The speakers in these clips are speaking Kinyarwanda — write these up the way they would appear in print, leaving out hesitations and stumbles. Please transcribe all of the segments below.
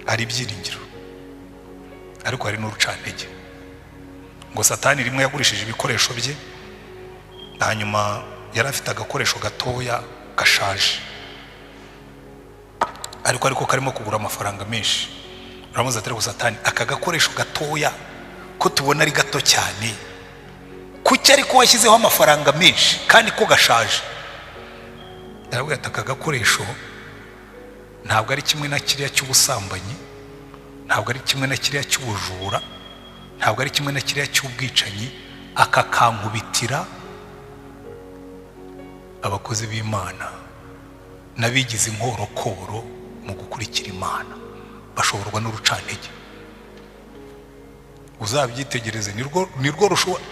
Hari ibyiringiro, ariko hari n'urucantege. Ngo Satani rimwe yagurishije ibikoresho bye, hanyuma yari afite agakoresho gatoya gashaje, ariko karimo kugura amafaranga menshi. Uramuzi ati: "Ariko Satani, aka gakoresho gatoya ko tubona ari gato cyane, kuki ariko washyizeho amafaranga menshi kandi ko gashaje?" Aravuga ati: "Aka gakoresho ntabwo ari kimwe na kiriya cy'ubusambanyi, ntabwo ari kimwe na kiriya cy'ubujura, ntabwo ari kimwe na kiriya cy'ubwicanyi. Aka kankubitira abakozi b'Imana n'abigize inkorokoro mu gukurikira Imana bashoborwa n'urucantege." Uzabyitegereze, nirwo rushobora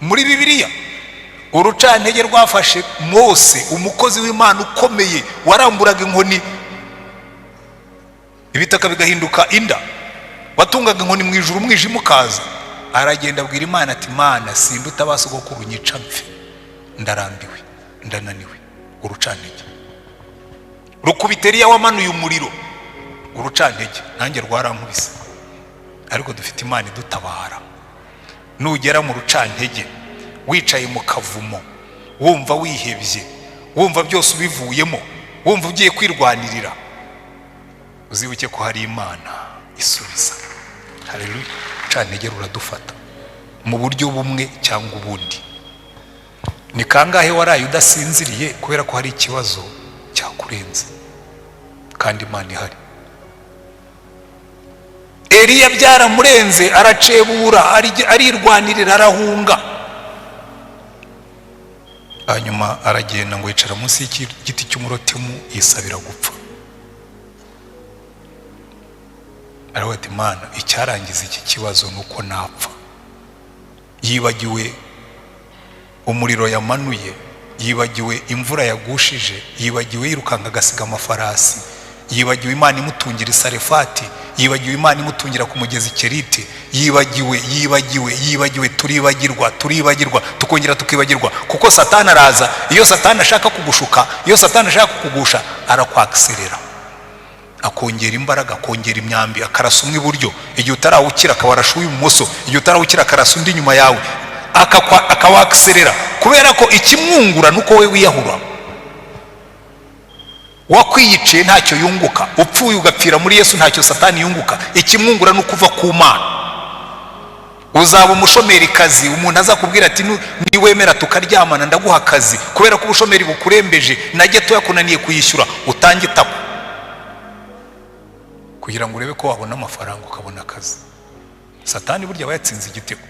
muri Bibiliya. Urucantege rwafashe Mose, umukozi w'Imana ukomeye, waramburaga inkoni ibitaka bigahinduka inda, watungaga inkoni mu ijuru umwijima ukaza. Aragenda abwira Imana ati: "Mana, sinduta ba sogokuru, nyica mpfe, ndarambiwe, ndananiwe." Urucantege rukubita Eliya wamanuye umuriro. Urucantege nanjye rwarankubise, ariko dufite Imana idutabara. Nugera mu rucantege, wicaye mu kavumo, wumva wihebye, wumva byose ubivuyemo, wumva ugiye kwirwanirira, uzibuke ko hari Imana isubiza. Haleluya! Urucantege ruradufata mu buryo bumwe cyangwa ubundi. Ni kangahe waraye udasinziriye kubera ko hari ikibazo cyakurenze kandi Imana ihari? Eliya byaramurenze, aracebura, arirwanirira, arahunga, hanyuma aragenda ngo yicara munsi y'igiti cy'umurotemu, yisabira gupfa. Aravuga ati: "Mana, icyarangiza iki kibazo ni uko napfa." Yibagiwe umuriro yamanuye, yibagiwe imvura yagushije, yibagiwe yirukanka agasiga amafarasi, yibagiwe Imana imutungira isarefati, yibagiwe Imana imutungira ku mugezi Kerite, yibagiwe, yibagiwe, yibagiwe. Turibagirwa, turibagirwa, tukongera tukibagirwa, kuko Satani araza. Iyo Satani ashaka kugushuka, iyo Satani ashaka kukugusha, arakwakiserera, akongera imbaraga, akongera imyambi, akarasa umwe iburyo, igihe utarawukira akaba arasha uw'ibumoso, igihe utarawukira akarasa undi inyuma yawe, akawakiserera, kubera ko ikimwungura ni uko we wiyahura. Wakwiyiciye ntacyo yunguka, upfuye ugapfira muri Yesu ntacyo Satani yunguka. Ikimwungura ni ukuva ku Mana. Uzaba umushomerikazi, umuntu azakubwira ati: "Niwemera tukaryamana ndaguha akazi," kubera ko ubushomeri bukurembeje na geto yakunaniye kuyishyura, utange itako kugira ngo urebe ko wabona amafaranga ukabona akazi. Satani burya aba yatsinze igitego,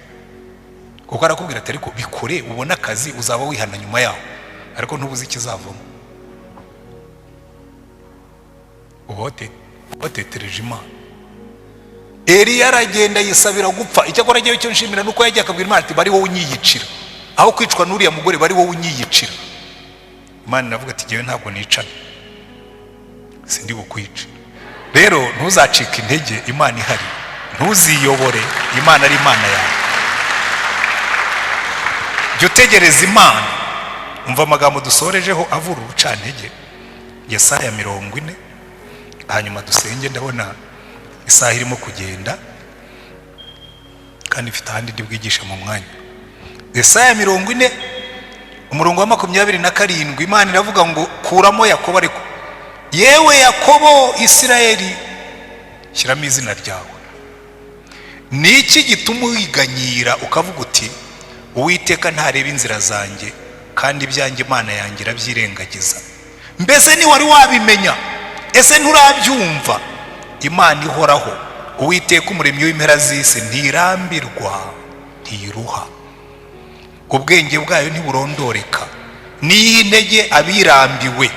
kuko arakubwira ati: "Ariko bikore ubone akazi, uzaba wihana nyuma yaho," ariko ntubuze ikizavamo. Uba watetereje Imana. Eliya aragenda yisabira gupfa. Icyakora agiye, icyo nshimira nuko yagiye akabwira Imana ati: "Bari wowe unyiyicira, aho kwicwa n'uriya mugore, bari wowe unyiyicira." Imana iravuga ati: "Ngewe ntabwo nicana, sindi bukwice." Rero ntuzacike intege, Imana ihari. Ntuziyobore, Imana ari Imana yawe. Jya utegereza Imana. Umva amagambo dusorejeho avura urucantege, Yesaya 40, hanyuma dusenge. Ndabona isaha irimo kugenda kandi ifite ahandi ndi bwigishe mu mwanya. Yesaya 40, umurongo wa 27, Imana iravuga ngo: "Kuramo Yakobo, ariko yewe Yakobo, Isirayeli shyiramo izina ryawe. Ni iki gituma wiganyira ukavuga uti: 'Uwiteka ntareba inzira zanjye, kandi ibyanjye Imana yanjye irabyirengagiza'? Mbese ntiwari wabimenya? Ese nturabyumva? Imana ihoraho, Uwiteka umuremyi w'impera z'isi, ntirambirwa, ntiruha, ubwenge bwayo ntiburondoreka. Niyo intege abirambiwe,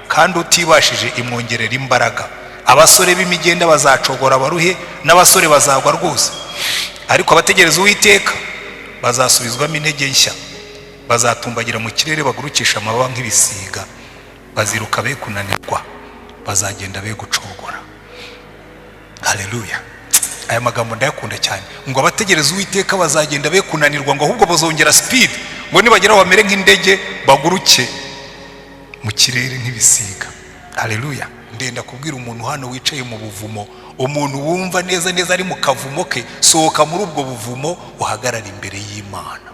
kandi utibashije imwongerera imbaraga. Abasore b'imigenda bazacogora baruhe, n'abasore bazagwa rwose, ariko abategereza Uwiteka bazasubizwamo intege nshya, bazatumbagira mu kirere bagurukisha amababa nk'ibisiga, baziruka be kunanirwa, bazagenda be gucogora." Haleluya! Aya magambo ndayakunda cyane. Ngo abategereza Uwiteka bazagenda be kunanirwa, ngo ahubwo bazongera speed, ngo nibageraho bamere nk'indege, baguruke mu kirere nk'ibisiga. Haleluya! Ndenda kubwira umuntu hano wicaye mu buvumo, umuntu wumva neza neza ari mu kavumo ke, sohoka muri ubwo buvumo uhagarare imbere y'Imana.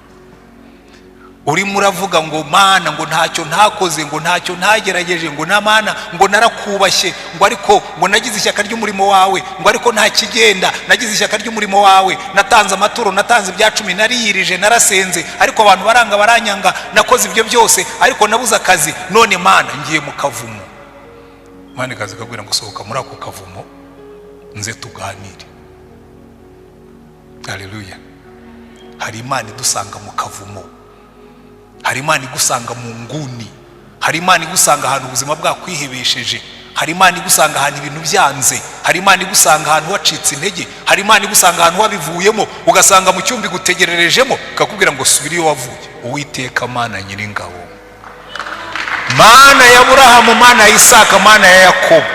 Urimo uravuga ngo Mana, ngo ntacyo ntakoze, ngo ntacyo ntagerageje, ngo na Mana, ngo narakubashye, ngo ariko ngo nagize ishyaka ry'umurimo wawe, ngo ariko nta kigenda, nagize ishyaka ry'umurimo wawe, natanze amaturo, natanze ibya cumi, nariyirije, narasenze, ariko abantu baranga baranyanga, nakoze ibyo byose ariko nabuze akazi, none Mana ngiye mu kavumo. Mana ikaza ikabwira ngo sohoka muri ako kavumo nze tuganire. Haleluya. Hari Imana idusanga mu kavumo, hari Imana igusanga mu nguni, hari Imana igusanga ahantu ubuzima bwakwihebesheje, hari Imana igusanga ahantu ibintu byanze, hari Imana igusanga ahantu wacitse intege, hari Imana igusanga ahantu wabivuyemo, ugasanga mu cyumba igutegererejemo, ikakubwira ngo subira iyo wavuye. Uwiteka Mana nyiringabo, Mana ya Aburahamu, Mana ya Isaka, Mana ya Yakobo,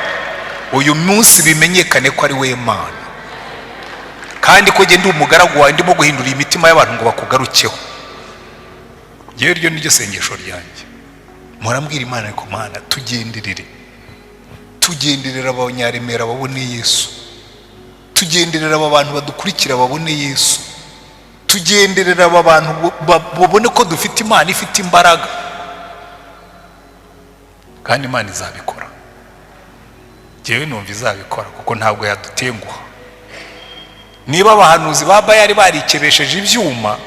uyu munsi bimenyekane ko ari we Mana, kandi ko ndi umugaragu wawe, ndimo guhindura imitima y'abantu ngo bakugarukeho. Yewe, ryo niryo sengesho ryanjye. Murambwira Imana, ariko Mana tugenderere, tugenderere abanyaremera babone Yesu, tugenderere aba bantu badukurikira babone Yesu, tugenderere aba bantu babone ko dufite Imana ifite imbaraga, kandi Imana izabikora. Yewe numva izabikora kuko ntabwo yadutenguha. Niba abahanuzi ba Bayali barikebesheje ibyuma,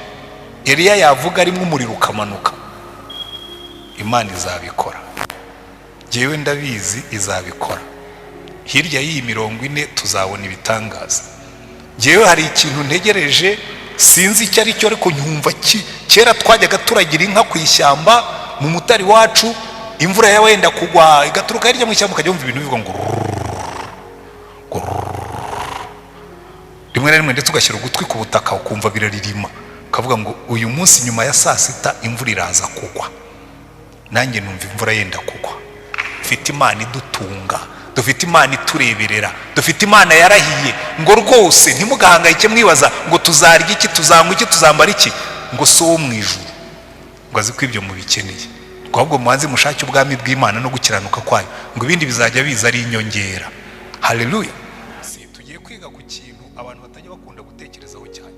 Eliya yavuga arimo umuriro ukamanuka, Imana izabikora. Yewe ndabizi izabikora. Hirya y'iyi 40 tuzabona ibitangaza. Yewe hari ikintu ntegereje, sinzi icyo ari cyo, ariko nyumva kera twajyaga turagira inka ku ishyamba mu mutari wacu, imvura yawe yenda kugwa igaturuka hirya mu ishyamba, ukajya wumva ibintu bivuga ngo rimwe na rimwe, ndetse ugashyira ugutwi ku butaka ukumva biraririma, ukavuga ngo uyu munsi nyuma ya saa sita imvura iraza kugwa. Nanjye numva imvura yenda kugwa. Dufite Imana idutunga, dufite Imana itureberera, dufite Imana yarahiye ngo rwose ntimugahangayike mwibaza ngo tuzarya iki, tuzanywa iki, tuzambara iki, ngo so wo mu ijuru ngo azi ko ibyo mubikeneye, ngo ahubwo mubanze mushake ubwami bw'Imana no gukiranuka kwayo, ngo ibindi bizajya biza ari inyongera. Haleluya. Tugiye kwiga ku kintu abantu batajya bakunda gutekerezaho cyane.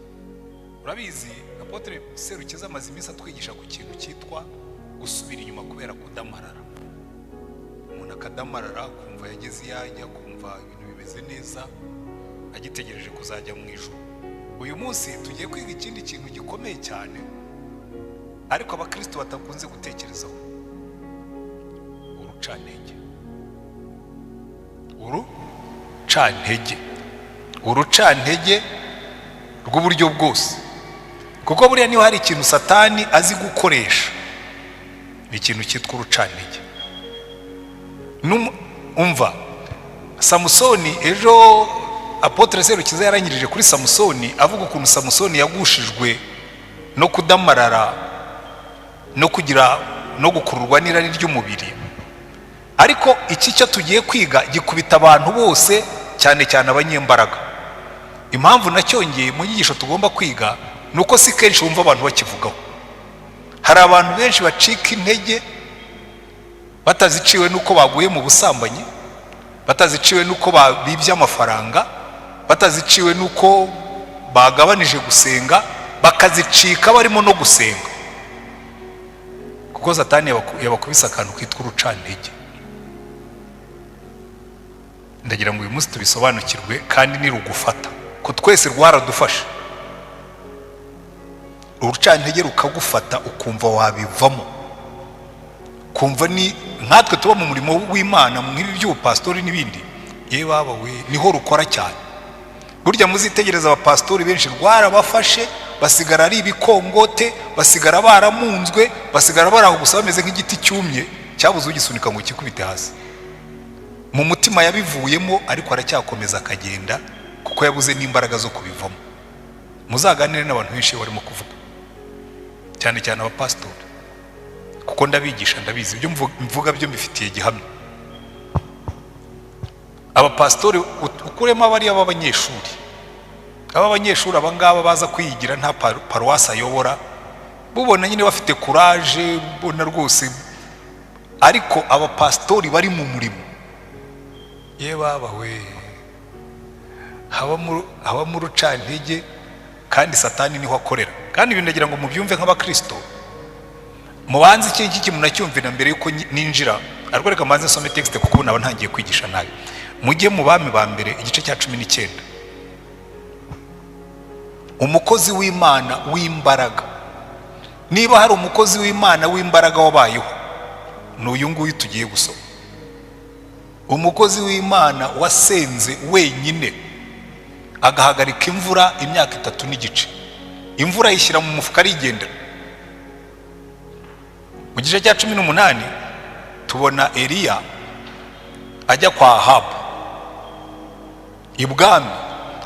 Urabizi, Apotre Serukiza amaze iminsi atwigisha ku kintu cyitwa gusubira inyuma kubera kudamarara. Umuntu akadamarara kumva yageze iyo ajya, kumva ibintu bimeze neza, agitegereje kuzajya mu ijuru. Uyu munsi tugiye kwiga ikindi kintu gikomeye cyane ariko abakristo batakunze gutekerezaho: urucantege. Urucantege, urucantege rw'uburyo bwose. Kuko buriya niba hari ikintu Satani azi gukoresha, ni ikintu cyitwa urucantege. Umva Samusoni, ejo Apotre Serukiza yarangirije kuri Samusoni, avuga ukuntu Samusoni yagushijwe no kudamarara no kugira no gukururwa n'irari ry'umubiri. Ariko iki cyo tugiye kwiga gikubita abantu bose, cyane cyane abanyembaraga. Impamvu nacyongeye mu nyigisho tugomba kwiga ni uko si kenshi wumva abantu bakivugaho. Hari abantu benshi bacika intege bataziciwe n'uko baguye mu busambanyi, bataziciwe n'uko bibye amafaranga, bataziciwe n'uko bagabanije gusenga, bakazicika barimo no gusenga, kuko Satani yabakubise akantu kitwa urucantege. Ndagira ngo uyu munsi tubisobanukirwe, kandi nirugufata ko twese rwaradufasha. Urucantege rukagufata ukumva wabivamo, kumva ni nkatwe tuba mu murimo w'Imana nk'ibi by'ubupasitori n'ibindi, yewe baba we, niho rukora cyane. Burya muzitegereza abapasitori benshi rwarabafashe, basigara ari ibikongote, basigara baramunzwe, basigara bari aho gusa bameze nk'igiti cyumye cyabuze ugisunika ngo kikubite hasi. Mu mutima yabivuyemo, ariko aracyakomeza akagenda kuko yabuze n'imbaraga zo kubivamo. Muzaganire n'abantu benshi iyo barimo kuvuga, cyane cyane abapasitori, kuko ndabigisha, ndabizi ibyo mvuga byo mbifitiye gihamya. Abapasitori ukuremo abariya b'abanyeshuri, aba banyeshuri aba ngaba baza kwiyigira nta paruwasi ayobora, bubona nyine bafite kuraje, ubona rwose. Ariko abapasitori bari mu murimo Ye baba we, habamo urucantege, kandi Satani niho akorera. Kandi ibintu ndagira ngo mubyumve nk'abakristo, mubanze iki ngiki munacyumvira mbere yuko ninjira. Ariko reka mbanze nsome texte, kuko naba ntangiye kwigisha nabi. Mujye mu Bami ba Mbere, igice cya 19. Umukozi w'Imana w'imbaraga, niba hari umukozi w'Imana w'imbaraga wabayeho, ni uyu nguyu tugiye gusoma. Umukozi w'Imana wasenze wenyine agahagarika imvura imyaka 3 n'igice, imvura ayishyira mu mufuka arigendera. Mu gice cya 18 tubona Eliya ajya kwa Ahabu ibwami.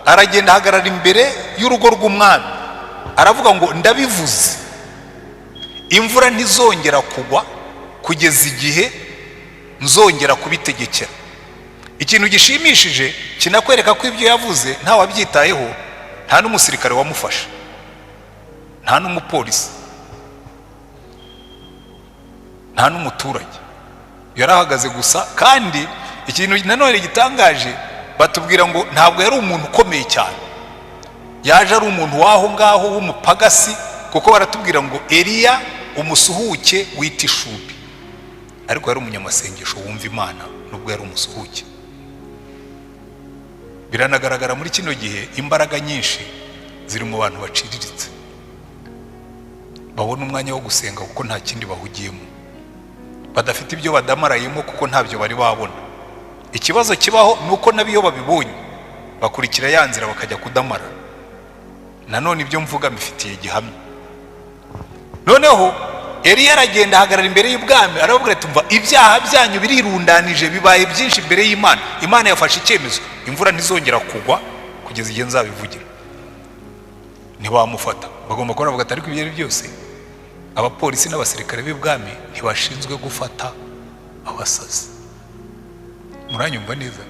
Aragenda ahagarara imbere y'urugo rw'umwami, aravuga ngo: "Ndabivuze, imvura ntizongera kugwa kugeza igihe nzongera kubitegekera." Ikintu gishimishije kinakwereka ko ibyo yavuze ntawabyitayeho, nta n'umusirikare wamufashe, nta n'umupolisi, nta n'umuturage, yarahagaze gusa. Kandi ikintu nanone gitangaje, batubwira ngo ntabwo yari umuntu ukomeye cyane, yaje ari umuntu w'aho ngaho w'umupagasi, kuko baratubwira ngo Eliya umusuhuke wita Ishubi. Ariko yari umunyamasengesho wumva Imana nubwo yari umusuhuke. Biranagaragara muri kino gihe, imbaraga nyinshi ziri mu bantu baciriritse, babona umwanya wo gusenga kuko nta kindi bahugiyemo, badafite ibyo badamarayemo kuko ntabyo bari babona. Ikibazo kibaho ni uko nabo iyo babibonye bakurikira ya nzira, bakajya kudamara. Nanone ibyo mvuga mbifitiye gihamya. Noneho Eliya aragenda ahagarara imbere y'ubwami, arababwira ati: "Mva, ibyaha byanyu birirundanije, bibaye byinshi imbere y'Imana. Imana yafashe icyemezo, imvura ntizongera kugwa kugeza igihe nzabivugira." Ntibamufata. Bagomba kuba bavuga ati: "Ariko ibyo ari byose, abapolisi n'abasirikare b'ibwami ntibashinzwe gufata abasazi." Muranyumva neza?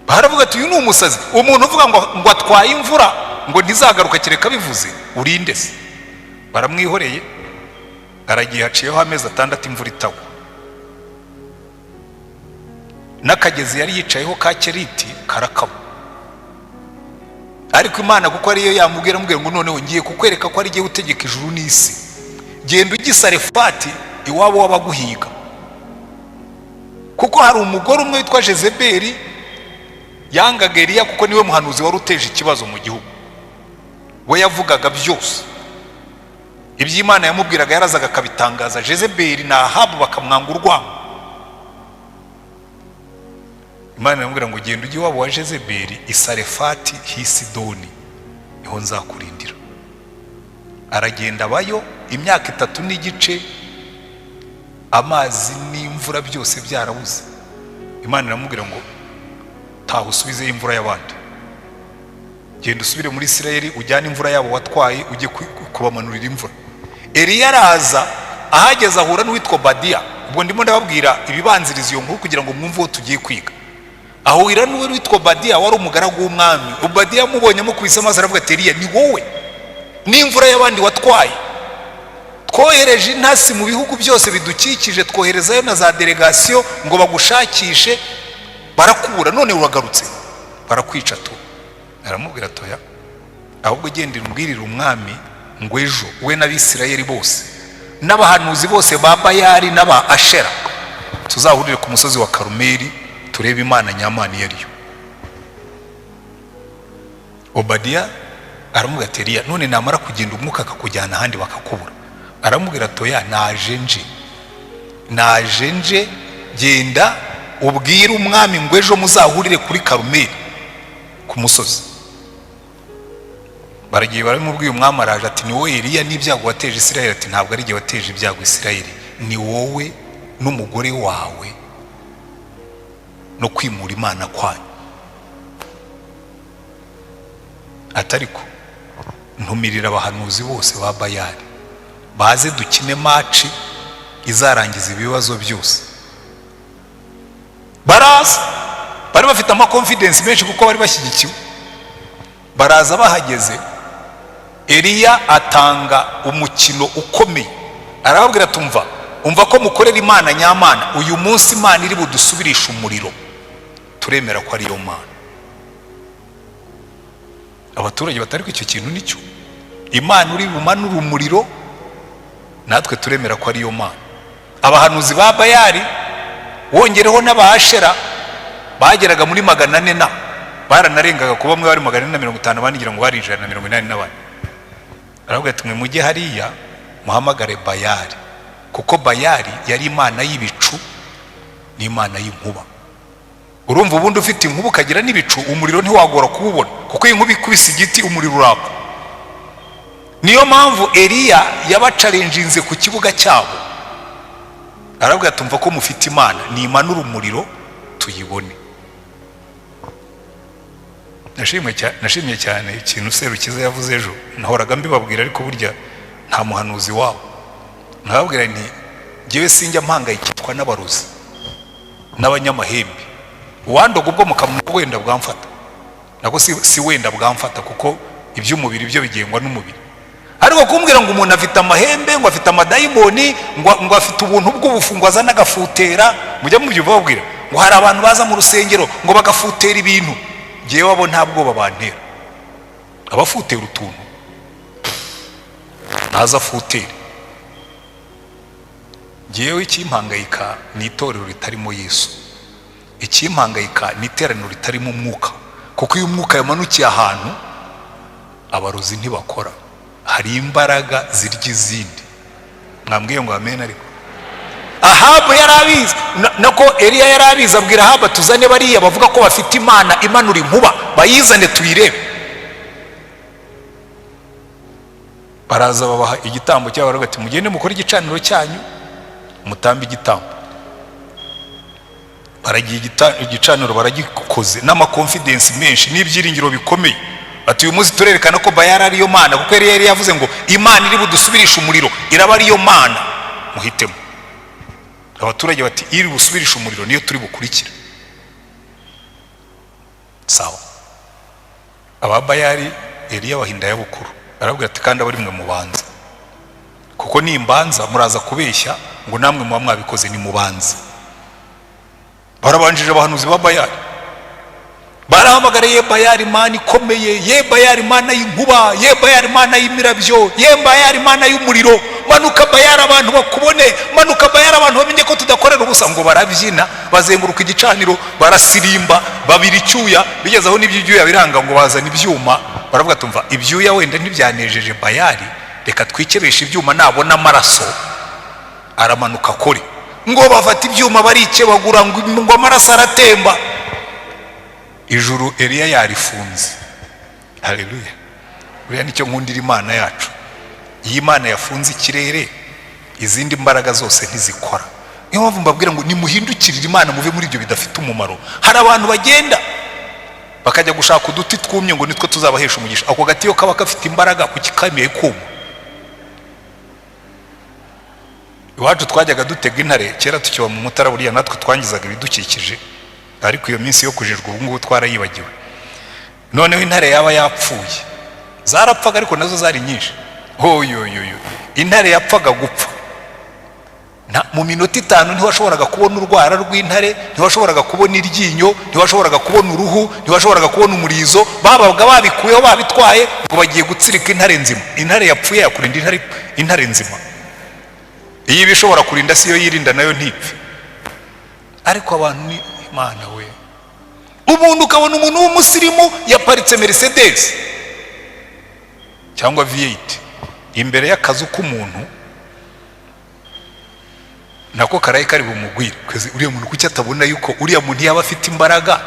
Baravuga ati: "Uyu ni umusazi, umuntu uvuga ngo atwaye imvura, ngo ntizagaruka kereka bivuze, urinde se?" Baramwihoreye, aragiye. Haciyeho amezi 6 imvura itagwa, n'akagezi yari yicayeho ka Keriti karakama. Ariko Imana, kuko ariyo yamubwira, amubwira ngo: "Noneho ngiye kukwereka ko ari igihe utegeka ijuru n'isi. Genda ujye i Sarefati iwabo w'abaguhiga, kuko hari umugore umwe witwa Jezebeli yangaga Eliya, kuko niwe muhanuzi wari uteje ikibazo mu gihugu. We yavugaga byose iby'Imana yamubwiraga, yarazaga akabitangaza. Jezebeli na Ahabu bakamwanga urwango." Imana iramubwira ngo: "Genda ujye iwabo wa Jezebeli i Sarefati h'i Sidoni, niho nzakurindira." Aragenda, abayo imyaka 3 n'igice, amazi n'imvura byose byarabuze. Imana iramubwira ngo: "Taha usubizeyo imvura y'abandi. Genda usubire muri Isirayeli, ujyane imvura yabo watwaye, ujye kubamanurira imvura." Eliya araza, ahageze ahura n'uwitwa Badiya. Ubwo ndimo ndababwira ibibanziriza iyo nkuru kugira ngo mwumve uwo tugiye kwiga. Ahurira n'uwitwa Badiya wari umugaragu w'umwami. Obadiya amubonye amukubise amaso, aravuga ati: "Eliya, ni wowe n'imvura y'abandi watwaye? Twohereje intasi mu bihugu byose bidukikije, twoherezayo na za délégation ngo bagushakishe, barakubura. None uragarutse, barakwica tu." Aramubwira: "Toya, ahubwo genda umbwirire umwami ngo ejo we n'Abisirayeli bose n'abahanuzi bose ba Bayali n'aba Ashera tuzahurire ku musozi wa Karumeli, turebe Imana nyamana iyo ariyo." Obadiya aramubwira ati: "Eliya, none namara kugenda umwuka akakujyana ahandi bakakubura?" Aramubwira: "Toya, naje nje, naje nje. Genda ubwire umwami ngo ejo muzahurire kuri Karumeli ku musozi." Baragiye, baramubwiye. Umwami araje ati: "Ni wowe Eliya n'ibyago wateje Isirayeli?" Ati: "Ntabwo ari igihe wateje ibyago Isirayeli, ni wowe n'umugore wawe no kwimura Imana kwanyu." Ati: "Ariko ntumirira abahanuzi bose ba Bayali baze dukine match izarangiza ibibazo byose." Baraza, bari bafite ama confidence menshi kuko bari bashyigikiwe. Baraza, bahageze Eliya atanga umukino ukomeye, arababwira ati: "Umva, umva ko mukorera Imana nyamana, uyu munsi Imana iri budusubirishe umuriro. Turemera ko ariyo Mana. Abaturage batari ko icyo kintu nicyo Imana uri bumanure umuriro, natwe turemera ko ariyo Mana. Abahanuzi ba Bayali, wongereho n'Abahashera, bageraga muri 400 na baranarengaga, kuba bamwe bari 450, abandi ngira ngo bari 184. Aravuga ati: "Mwe mujye hariya muhamagare Bayali," kuko Bayali yari imana y'ibicu n'imana y'inkuba. Urumva, ubundi ufite inkuba ukagira n'ibicu, umuriro ntiwagora kuwubona, kuko iyi nkuba ikubise igiti umuriro uraka. Niyo mpamvu Eliya yabachallenginze ku kibuga cyabo, aravuga ati: "Umva, ko mufite Imana, nimanura umuriro tuyibone." Nashimye cyane ikintu Serukiza yavuze ejo. Nahoraga mbibabwira, ariko burya nta muhanuzi wabo. Nkababwira nti: "Ngewe sinjya mpangayikishwa n'abarozi n'abanyamahembe. Uwandoga ubwo mukamuna wenda bwamfata, nabwo si wenda bwamfata, kuko iby'umubiri byo bigengwa n'umubiri. Ariko kumbwira ngo umuntu afite amahembe, ngo afite amadayimoni, ngo afite ubuntu bw'ubufu, ngo azane agafutera," mujya mubyumva babwira ngo hari abantu baza mu rusengero ngo bagafutera ibintu, ngewe abo nta bwoba bantera. Abafutera utuntu ntaza afutere. Ngewe ikimpangayika ni itorero ritarimo Yesu, ikimpangayika ni iteraniro ritarimo umwuka, kuko iyo umwuka yamanukiye ahantu, abarozi ntibakora. Hari imbaraga zirya izindi. Mwambwiye ngo amen. Ariko Ahabu yari abizi, nako Eliya yari abizi, abwira Ahabu: "Tuzane bariya bavuga ko bafite imana imanura inkuba, bayizane tuyirebe." Baraza babaha igitambo cyabo, baravuga ati: "Mugende mukore igicaniro cyanyu, mutambe igitambo." Baragiye, igicaniro baragikoze n'amaconfidence menshi n'ibyiringiro bikomeye, bati: "Uyu munsi turerekana ko Bayali ariyo mana, kuko yari yavuze ngo Imana iri budusubirishe umuriro iraba ariyo mana muhitemo." Abaturage bati: "Iri busubirishe umuriro niyo turi bukurikire." Sawa. Aba Bayali, Eliya bahinda ya bukuru, arabwira ati: "Kandi aba ari mwe mubanza, kuko nimbanza muraza kubeshya ngo namwe muba mwabikoze, nimubanze." Barabanjije abahanuzi ba Bayali, barahamagara: "Ye Bayali, mana ikomeye, ye Bayali, mana y'inkuba, ye Bayali, mana y'imirabyo, ye Bayali, mana y'umuriro, manuka Bayali abantu bakubone, manuka Bayali abantu bamenye ko tudakorera ubusa." Ngo barabyina, bazenguruka igicaniro, barasirimba, babira icyuya, bigeze aho n'ibyo ibyuya biranga, ngo bazana ibyuma, baravuga: "Tumva, ibyuya wenda ntibyanejeje Bayali, reka twikebeshe ibyuma, nabona amaraso aramanuka akore." Ngo bafata ibyuma barikebagura, ngo amaraso aratemba. Ijuru Eliya yarifunze. Haleluya! Buriya nicyo nkundira Imana yacu. Iyo Imana yafunze ikirere, izindi mbaraga zose ntizikora. Niyo mpamvu mbabwira ngo nimuhindukirire Imana, muve muri ibyo bidafite umumaro. Hari abantu bagenda bakajya gushaka uduti twumye ngo nitwo tuzabahesha umugisha. Ako gati iyo kaba gafite imbaraga, kuki kameye kuma? Iwacu twajyaga dutega intare kera tukiba mu Mutara. Buriya natwe twangizaga ibidukikije, ariko iyo minsi yo kujijwa ubu ngubu twarayibagiwe. Noneho intare yaba yapfuye, zarapfaga ariko nazo zari nyinshi, oyoyoyo, intare yapfaga gupfa mu minota 5 ntiwashoboraga kubona urwara rw'intare, ntiwashoboraga kubona iryinyo, ntiwashoboraga kubona uruhu, ntiwashoboraga kubona umurizo. Babaga babikuyeho, babitwaye, ngo bagiye gutsirika intare nzima. Intare yapfuye yakurinda intare? Intare nzima iyo iba ishobora kurinda, si yo yirinda nayo ntipfe? Ariko abantu ni Imana we! Umuntu ukabona umuntu w'umusirimu yaparitse Mercedes cyangwa V8 imbere y'akazu k'umuntu, nako karaye kari bumugwire. Uriya muntu kuki atabona yuko uriya muntu yaba afite imbaraga,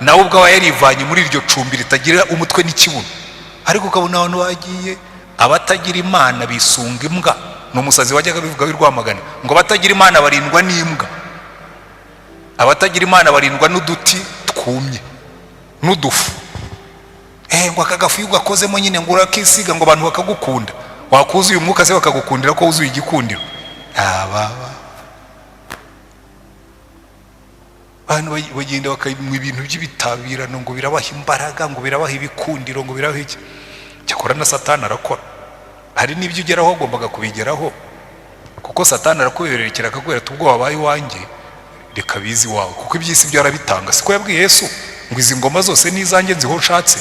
nawe ubwo aba yarivanye muri iryo cumbi ritagira umutwe n'ikibuno? Ariko ukabona abantu bagiye, abatagira Imana bisunga imbwa. Ni umusazi wajyaga bivuga w'i Rwamagana ngo abatagira Imana barindwa n'imbwa, abatagira Imana barindwa n'uduti twumye n'udufu. Ngo aka gafu iyo ugakozemo nyine ngo urakisiga, ngo abantu bakagukunda. Wakuzuye umwuka se bakagukundira ko wuzuye igikundiro? Ababa abantu bagenda bakanywa ibintu by'ibitabirano ngo birabaha imbaraga, ngo birabaha ibikundiro, ngo birabaha iki. Cyakora na Satani arakora. Hari n'ibyo ugeraho wagombaga kubigeraho, kuko Satani arakubererekera, akakubwira ati: "Ubwo wabaye iwanjye." Reka bizi wawe, kuko iby'isi byo arabitanga. Siko yabwiye Yesu ngo izi ngoma zose ni izanjye, nziho nshatse.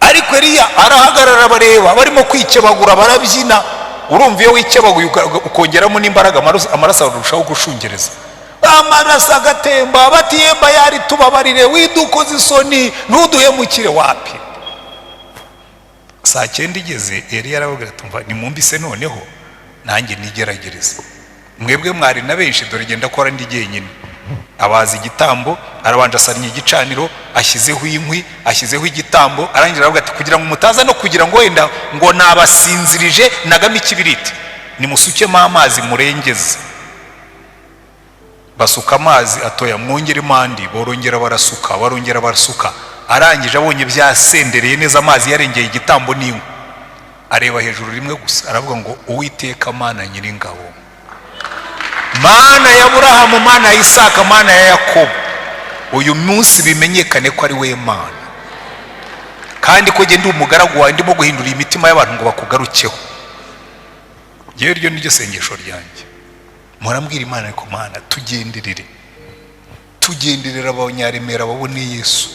Ariko Eliya arahagarara, bareba barimo kwikebagura, barabyina. Urumva iyo wikebaguye ukongeramo n'imbaraga, amaraso arushaho gushungereza, amaraso agatemba. Bati: "Yemba yari, tubabarire, widukoze isoni, ntuduhemukire." Wapi! Saa 9 igeze, Eliya arababwira ati: "Umva, nimumbise noneho nanjye nigeragereze. Mwebwe mwari na benshi, dore genda akora ndi jyenyine." Abaza igitambo, arabanje asannye igicaniro, ashyizeho inkwi, ashyizeho igitambo. Arangira aravuga ati: "Kugira ngo mutaza no kugira ngo wenda ngo nabasinzirije, nagamo ikibiriti, nimusukemo amazi murengeze." Basuka amazi atoya, mwongeremo andi. Borongera barasuka, barongera barasuka. Arangije abonye byasendereye neza, amazi yarengeye igitambo n'inkwi, areba hejuru rimwe gusa, aravuga ngo: "Uwiteka Mana Nyiringabo, Mana ya Burahamu, Mana ya Isaka, Mana ya Yakobo, uyu munsi bimenyekane ko ari we Mana, kandi ko ndi umugaragu wawe ndimo guhindura imitima y'abantu ngo bakugarukeho." Ngewe ryo niryo sengesho ryanjye. Murambwira Imana: "Ariko Mana, tugenderere, tugenderera Abanyaremera babone Yesu,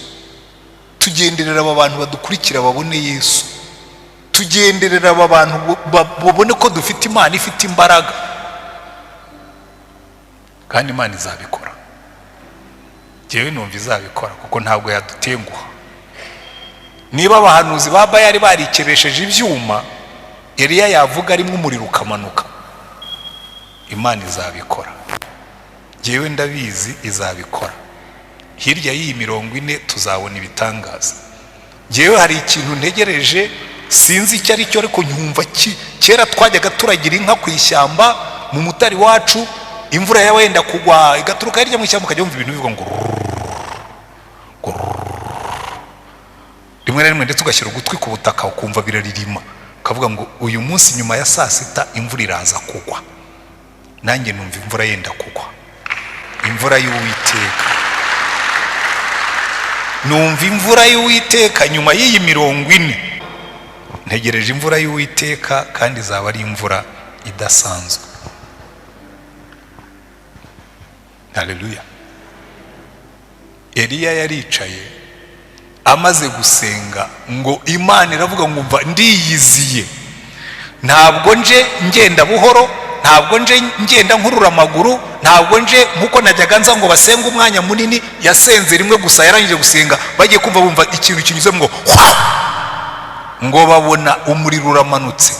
tugenderera aba bantu badukurikira babone Yesu, tugenderera aba bantu babone ko dufite Imana ifite imbaraga." Kandi Imana izabikora. Ngewe numva izabikora, kuko ntabwo yadutenguha. Niba abahanuzi ba Bayari barikebesheje ibyuma, Eliya yavuga arimo umuriro ukamanuka, Imana izabikora. Ngewe ndabizi, izabikora. Hirya y'iyi 40 tuzabona ibitangaza. Ngewe hari ikintu ntegereje, sinzi icyo ari cyo, ariko nyumva kera twajyaga turagira inka ku ishyamba mu mutari wacu, imvura yaba yenda kugwa igaturuka hirya mu ishyamba, ukajya wumva ibintu bivuga ngo rurururu, rimwe na rimwe ndetse ugashyira ugutwi ku butaka ukumva biraririma, ukavuga ngo uyu munsi nyuma ya saa sita imvura iraza kugwa. Nanjye numva imvura yenda kugwa, imvura y'Uwiteka. Numva imvura y'Uwiteka nyuma y'iyi 40. Ntegereje imvura y'Uwiteka, kandi izaba ari imvura idasanzwe. Haleluya! Eliya yaricaye amaze gusenga, ngo Imana iravuga ngo: "Mva, ndiyiziye, ntabwo nje ngenda buhoro, ntabwo nje ngenda nkurura amaguru, ntabwo nje nkuko najyaga nza ngo basenge umwanya munini." Yasenze rimwe gusa. Yarangije gusenga, bagiye kumva bumva ikintu kinyuze ngo hwa, ngo babona umuriro uramanutse,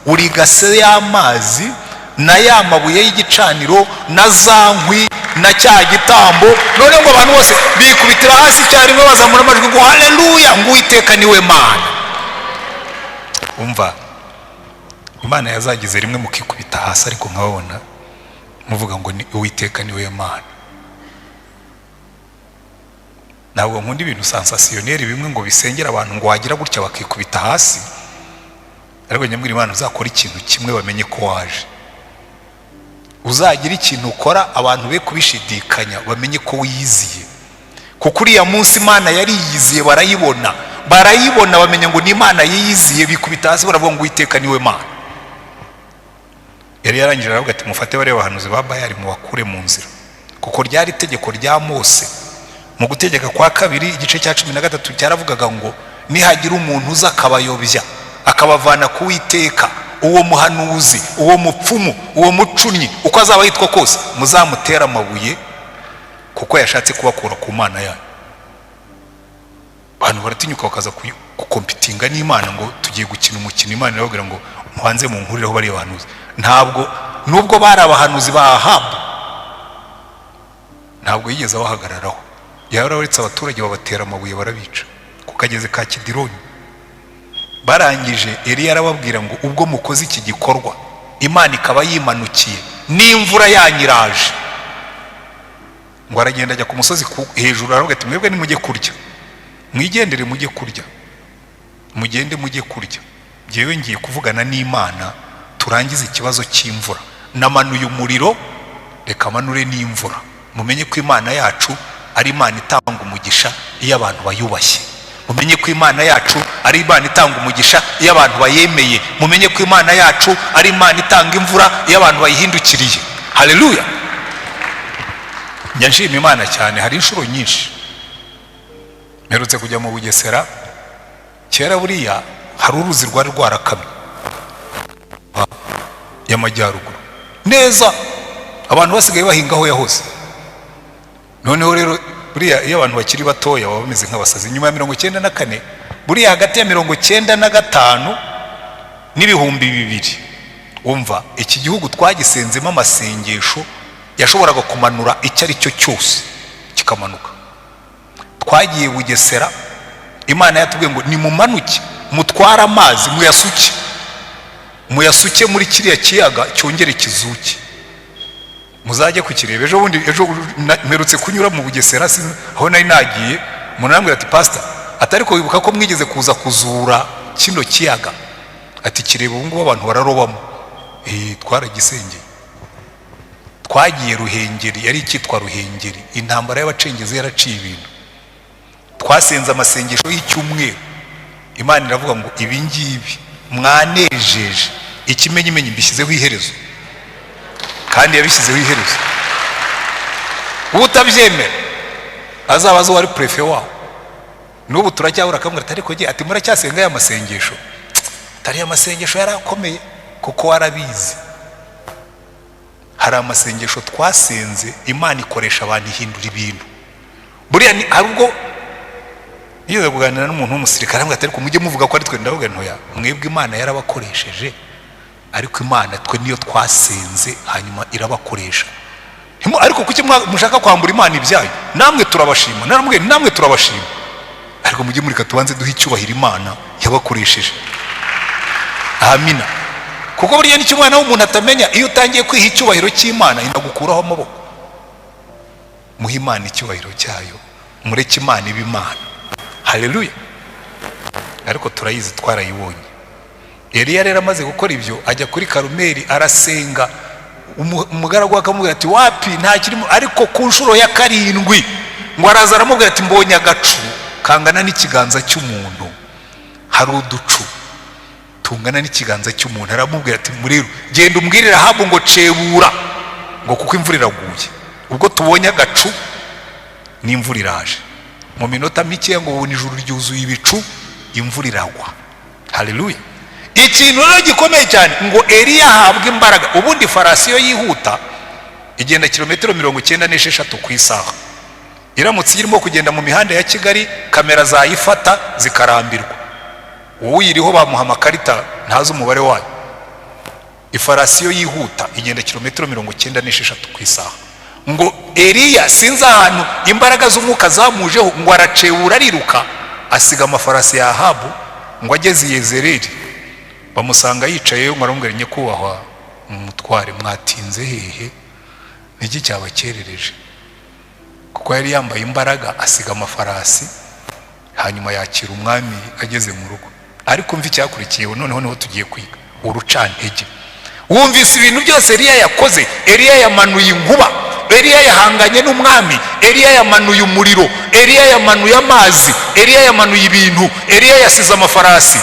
urigase y'amazi na ya mabuye y'igicaniro na za nkwi na cya gitambo. None ngo abantu bose bikubitira hasi icyarimwe, bazamura amajwi ngo: "Haleluya!" ngo: "Uwiteka niwe Mana." Umva, Imana yazagize rimwe mukikubita hasi, ariko nkababona muvuga ngo ni Uwiteka niwe Mana. Ntabwo nkunda ibintu sensationnel bimwe ngo bisengera abantu, ngo wagira gutya bakikubita hasi. Ariko nyamwira Imana, uzakora ikintu kimwe bamenye ko waje, uzagira ikintu ukora abantu be kubishidikanya, bamenye ko wiyiziye. Kuko uriya munsi Imana yari yiyiziye, barayibona, barayibona, bamenya ngo ni Imana yiyiziye, bikubita hasi baravuga ngo: "Uwiteka niwe Mana." Yari yarangije, aravuga ati: "Mufate bariya bahanuzi ba Bayari mubakure mu nzira." Kuko ryari itegeko rya Mose mu Gutegeka kwa Kabiri igice cya 13, cyaravugaga ngo nihagira umuntu uza akabayobya, akabavana ku Witeka, uwo muhanuzi, uwo mupfumu, uwo mucunnyi, uko azaba yitwa kose, muzamutere amabuye, kuko yashatse kubakura ku Mana yanyu. Abantu baratinyuka bakaza gukompitinga n'Imana ngo tugiye gukina umukino. Imana irababwira ngo: "Mubanze munkurireho bariya bahanuzi." Ntabwo, nubwo bari abahanuzi ba Ahabu, ntabwo yigeze abahagararaho. Yararetse abaturage babatera amabuye, barabica ku kagezi ka Kidironi. Barangije, Eliya arababwira ngo: "Ubwo mukoze iki gikorwa, Imana ikaba yimanukiye n'imvura yanyiraje." Ngo aragenda ajya ku musozi hejuru, aravuga ati: "Mwebwe nimujye kurya, mwigendere mujye kurya, mugende mujye kurya, ngewe ngiye kuvugana n'Imana turangize ikibazo cy'imvura. Namanuye umuriro, reka manure n'imvura, mumenye ko Imana yacu ari Imana itanga umugisha iyo abantu bayubashye, mumenye ko Imana yacu ari Imana itanga umugisha iyo abantu bayemeye, mumenye ko Imana yacu ari Imana itanga imvura iyo abantu bayihindukiriye." Haleluya! Njya nshima Imana cyane. Hari inshuro nyinshi mperutse kujya mu Bugesera. Kera buriya hari uruzi rwari rwarakamye y'amajyaruguru neza, abantu basigaye bahinga aho yahoze. Noneho rero buriya iyo abantu bakiri batoya baba bameze nk'abasazi. Nyuma ya 94, buriya hagati ya 95 n'2000, wumva iki gihugu twagisenzemo amasengesho yashoboraga kumanura icyo ari cyo cyose kikamanuka. Twagiye Bugesera, Imana yatubwiye ngo nimumanuke mutware amazi, muyasuke, muyasuke muri kiriya kiyaga cyongere kizuke. Muzajye kukireba ejo bundi. Ejo mperutse kunyura mu Bugesera, aho nari nagiye, umuntu arambwira ati: "Pasita," atari ko wibuka ko mwigeze kuza kuzura kino kiyaga? Ati: "Kireba, ubu ngubu abantu bararobamo." Twaragisengeye. Twagiye Ruhengeri, yari icyitwa Ruhengeri, intambara y'abacengezi yaraciye ibintu. Twasenze amasengesho y'icyumweru, Imana iravuga ngo: "Ibi ngibi mwanejeje, ikimenyimenyi mbishyizeho iherezo." Kandi yabishyizeho iherezo. Utabyemera azabaze uwari préfet waho. N'ubu turacyahura akamubwira ati: "Ariko ati muracyasenga aya masengesho?" Atari amasengesho yari akomeye kuko warabizi. Hari amasengesho twasenze, Imana ikoresha abantu, ihindura ibintu. Buriya hari ubwo nigeze kuganira n'umuntu w'umusirikare, aramubwira ati: "Ariko mujye muvuga ko ari twe." Ndavuga: "Ntoya, mwebwe Imana yarabakoresheje, ariko Imana twe niyo twasenze, hanyuma irabakoresha. Ariko kuki mushaka kwambura Imana ibyayo? Namwe turabashima." Naramubwiye: "Namwe turabashima, ariko mujye mureka tubanze duhe icyubahiro Imana yabakoresheje." Amina. Kuko burya nicyo umwana w'umuntu atamenya: iyo utangiye kwiha icyubahiro cy'Imana, inagukuraho amaboko. Muhe Imana icyubahiro cyayo, mureke Imana iba Imana. Haleluya! Ariko turayizi, twarayibonye. Eliya rero amaze gukora ibyo, ajya kuri Karumeli arasenga. Umugaragu we akamubwira ati: "Wapi, nta kirimo." Ariko ku nshuro ya karindwi ngo araza aramubwira ati: "Mbonye agacu kangana n'ikiganza cy'umuntu." Hari uducu tungana n'ikiganza cy'umuntu. Aramubwira ati: "Murero genda umbwirire Ahabu ngo cebura, ngo kuko imvura iraguye." Ubwo tubonye agacu n'imvura iraje, mu minota mikeya ngo ubona ijuru ryuzuye ibicu, imvura iragwa. Haleluya! Ikintu rero gikomeye cyane, ngo Eliya ahabwe imbaraga. Ubundi farasi iyo yihuta igenda kilometero 96 ku isaha. Iramutse irimo kugenda mu mihanda ya Kigali, kamera zayifata zikarambirwa. Uwuyiriho bamuha amakarita, ntazi umubare wayo. Ifarasi iyo yihuta igenda kilometero 96 ku isaha. Ngo Eliya, sinzi ahantu imbaraga z'umwuka zamujeho, ngo aracebura, ariruka, asiga amafarasi ya Ahabu. Ngo ageze i Yezereri bamusanga yicayeyo, ngo aramubwira: "Nyakubahwa umutware, mwatinze hehe? Niki cyabakerereje?" Kuko yari yambaye imbaraga, asiga amafarasi, hanyuma yakira umwami ageze mu rugo. Ariko mva icyakurikiyeho noneho, niho tugiye kwiga urucantege. Wumvise ibintu byose Eliya yakoze: Eliya yamanuye inkuba, Eliya yahanganye n'umwami, Eliya yamanuye umuriro, Eliya yamanuye amazi, Eliya yamanuye ibintu, Eliya yasize amafarasi,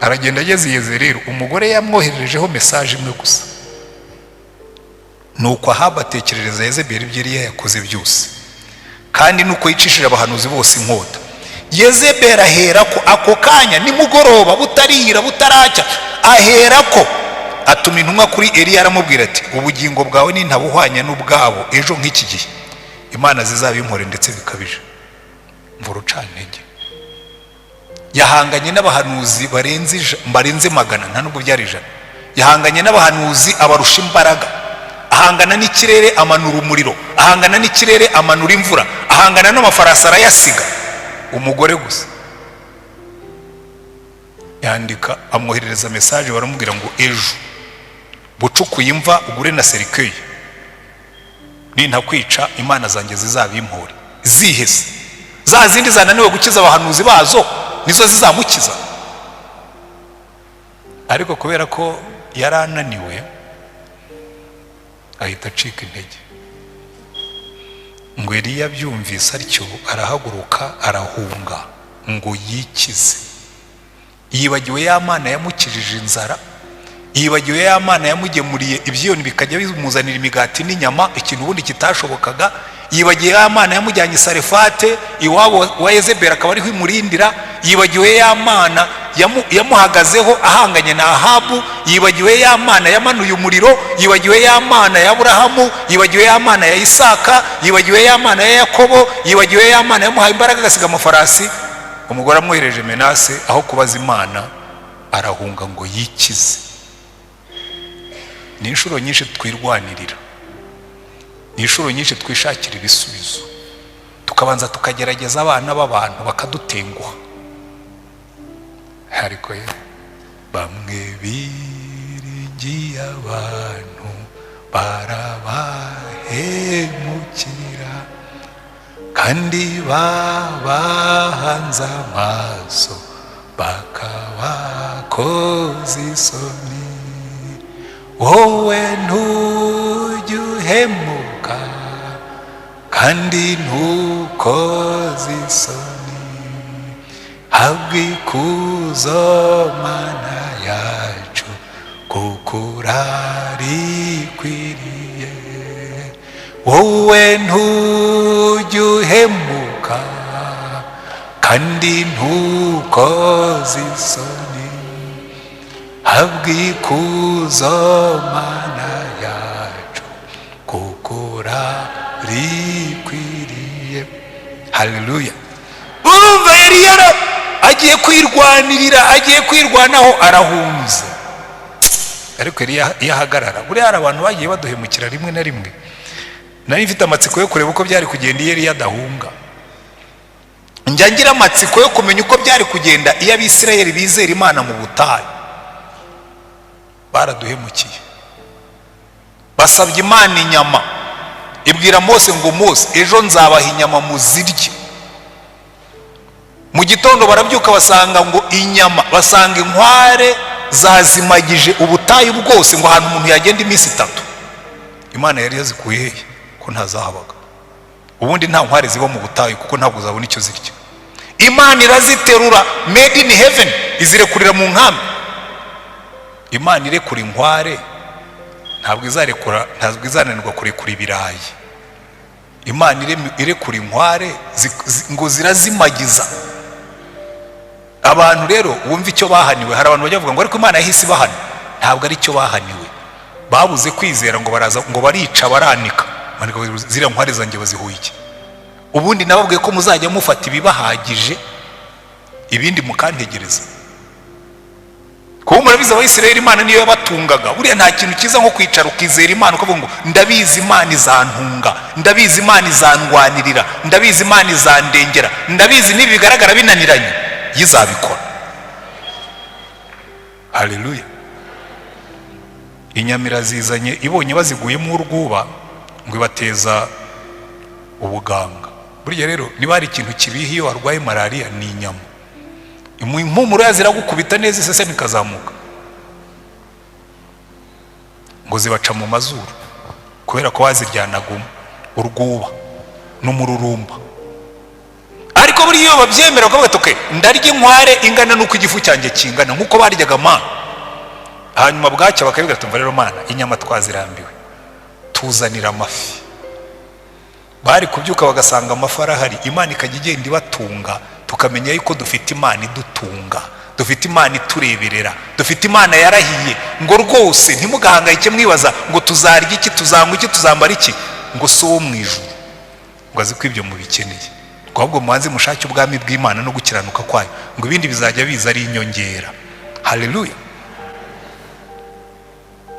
aragenda. Ageze i Yezereri, umugore yamwohererejeho message imwe gusa. Nuko Ahabu atekerereza Yezebeli ibyo Eliya yakoze byose, kandi nuko yicishije abahanuzi bose inkota. Yezebeli ahera ko ako kanya, nimugoroba, butarira, butaracya, ahera ko atuma intumwa kuri Eliya, aramubwira ati: "Ubugingo bwawe nintabuhwanya n'ubwabo ejo nk'iki gihe, imana zizabimpore ndetse bikabije." Mvura ucantege. Yahanganye n'abahanuzi barenze 100, nta nubwo byari 100. Yahanganye n'abahanuzi, abarusha imbaraga. Ahangana n'ikirere, amanura umuriro. Ahangana n'ikirere, amanura imvura. Ahangana n'amafarasi, arayasiga. Umugore gusa yandika, amwoherereza message, baramubwira ngo: "Ejo bucukuye imva, ugure na cercueil, nintakwica imana zanjye zizabimpore." Zihese za zindi zananiwe gukiza abahanuzi bazo, nizo zizamukiza? Ariko kubera ko yari ananiwe, ahita acika intege. Ngo Eliya abyumvise atyo, arahaguruka, arahunga ngo yikize. Yibagiwe ya Mana yamukijije inzara, Yibagiwe ya Mana yamugemuriye ibyiyoni bikajya bimuzanira imigati n'inyama, ikintu ubundi kitashobokaga. Yibagiwe ya Mana yamujyanye i Sarefate iwabo wa Yezebeli akaba ariho imurindira. Yibagiwe ya Mana yamuhagazeho ahanganye na Ahabu. Yibagiwe ya Mana yamanuye umuriro. Yibagiwe ya Mana ya Aburahamu. Yibagiwe ya Mana ya Isaka. Yibagiwe ya Mana ya Yakobo. Yibagiwe ya Mana yamuhaye imbaraga agasiga amafarasi. Umugore amwohereje Menase, aho kubaza Imana arahunga ngo yikize. Ni inshuro nyinshi twirwanirira, ni inshuro nyinshi twishakira ibisubizo, tukabanza tukagerageza abana b'abantu bakadutenguha. Ariko ye, bamwe biringiye abantu barabahemukira, kandi babahanze amaso bakabakoza isoni. Wowe ntujya uhemuka kandi ntukoze isoni, habwa ikuzo Mana yacu, kuko urarikwiriye. Wowe ntujya uhemuka kandi ntukoze isoni, habwa ikuzo Mana yacu, kuko urarikwiriye. Haleluya! Urumva yari yara agiye kwirwanirira, agiye kwirwanaho, arahunze. Ariko yari iyo ahagarara. Buriya hari abantu bagiye baduhemukira rimwe na rimwe. Nari mfite amatsiko yo kureba uko byari kugenda iyo Eliya adahunga. Njya ngira amatsiko yo kumenya uko byari kugenda iyo Abisirayeli bizera Imana mu butayu. Baraduhemukiye, basabye Imana inyama, ibwira Mose ngo: "Mose, ejo nzabaha inyama muzirye." Mu gitondo barabyuka basanga ngo inyama, basanga inkware zazimagije ubutayu bwose, ngo ahantu umuntu yagenda iminsi 3. Imana yari yazikuye hehe ko ntazahabaga? Ubundi nta nkware ziba mu butayu, kuko ntabwo zabona icyo zirya. Imana iraziterura, made in heaven, izirekurira mu nkambi. Imana irekura inkware, ntabwo izarekura, ntabwo izananirwa kurekura ibirayi. Imana irekura inkware ngo zirazimagiza. Abantu rero wumva icyo bahaniwe. Hari abantu bajya bavuga ngo ariko Imana yahise ibahana. Ntabwo ari cyo bahaniwe, babuze kwizera, ngo baraza ngo barica baranika. Ziriya nkware zanjye bazihuye iki? Ubundi nababwiye ko muzajya mufata ibibahagije, ibindi mukantegereza. Kuba murabizi, Abayisiraheli Imana niyo yabatungaga. Buriya nta kintu cyiza nko kwicara ukizera Imana, ukavuga ngo ndabizi Imana izantunga, ndabizi Imana izandwanirira, ndabizi Imana izandengera, ndabizi n'ibi bigaragara binaniranye yizabikora. Haleluya! Inyamira zizanye, ibonye baziguyemo urwuba, ngo ibateza ubuganga. Burya rero niba hari ikintu kibiha iyo warwaye malariya ni inyama. Impumuro yazo iragukubita neza, isesemi ikazamuka. Ngo zibaca mu mazuru kubera ko baziryanaga urwuba n'umururumba. Ariko buriya iyo babyemera bakavuga ati: "Okay, ndarya inkware ingana n'uko igifu cyanjye kingana," nk'uko baryaga mana, hanyuma bwacya bakabibwira: "Tumva rero Mana, inyama twazirambiwe, tuzanira amafi." Bari kubyuka bagasanga amafi arahari, Imana ikajya igenda ibatunga. Tukamenya yuko dufite Imana idutunga, dufite Imana itureberera, dufite Imana yarahiye ngo rwose ntimugahangayike mwibaza ngo tuzarya iki, tuzanywa iki, tuzambara iki, ngo si uwo mu ijuru ngo azi ko ibyo mubikeneye, ngo ahubwo mubanze mushake ubwami bw'Imana no gukiranuka kwayo, ngo ibindi bizajya biza ari inyongera. Haleluya,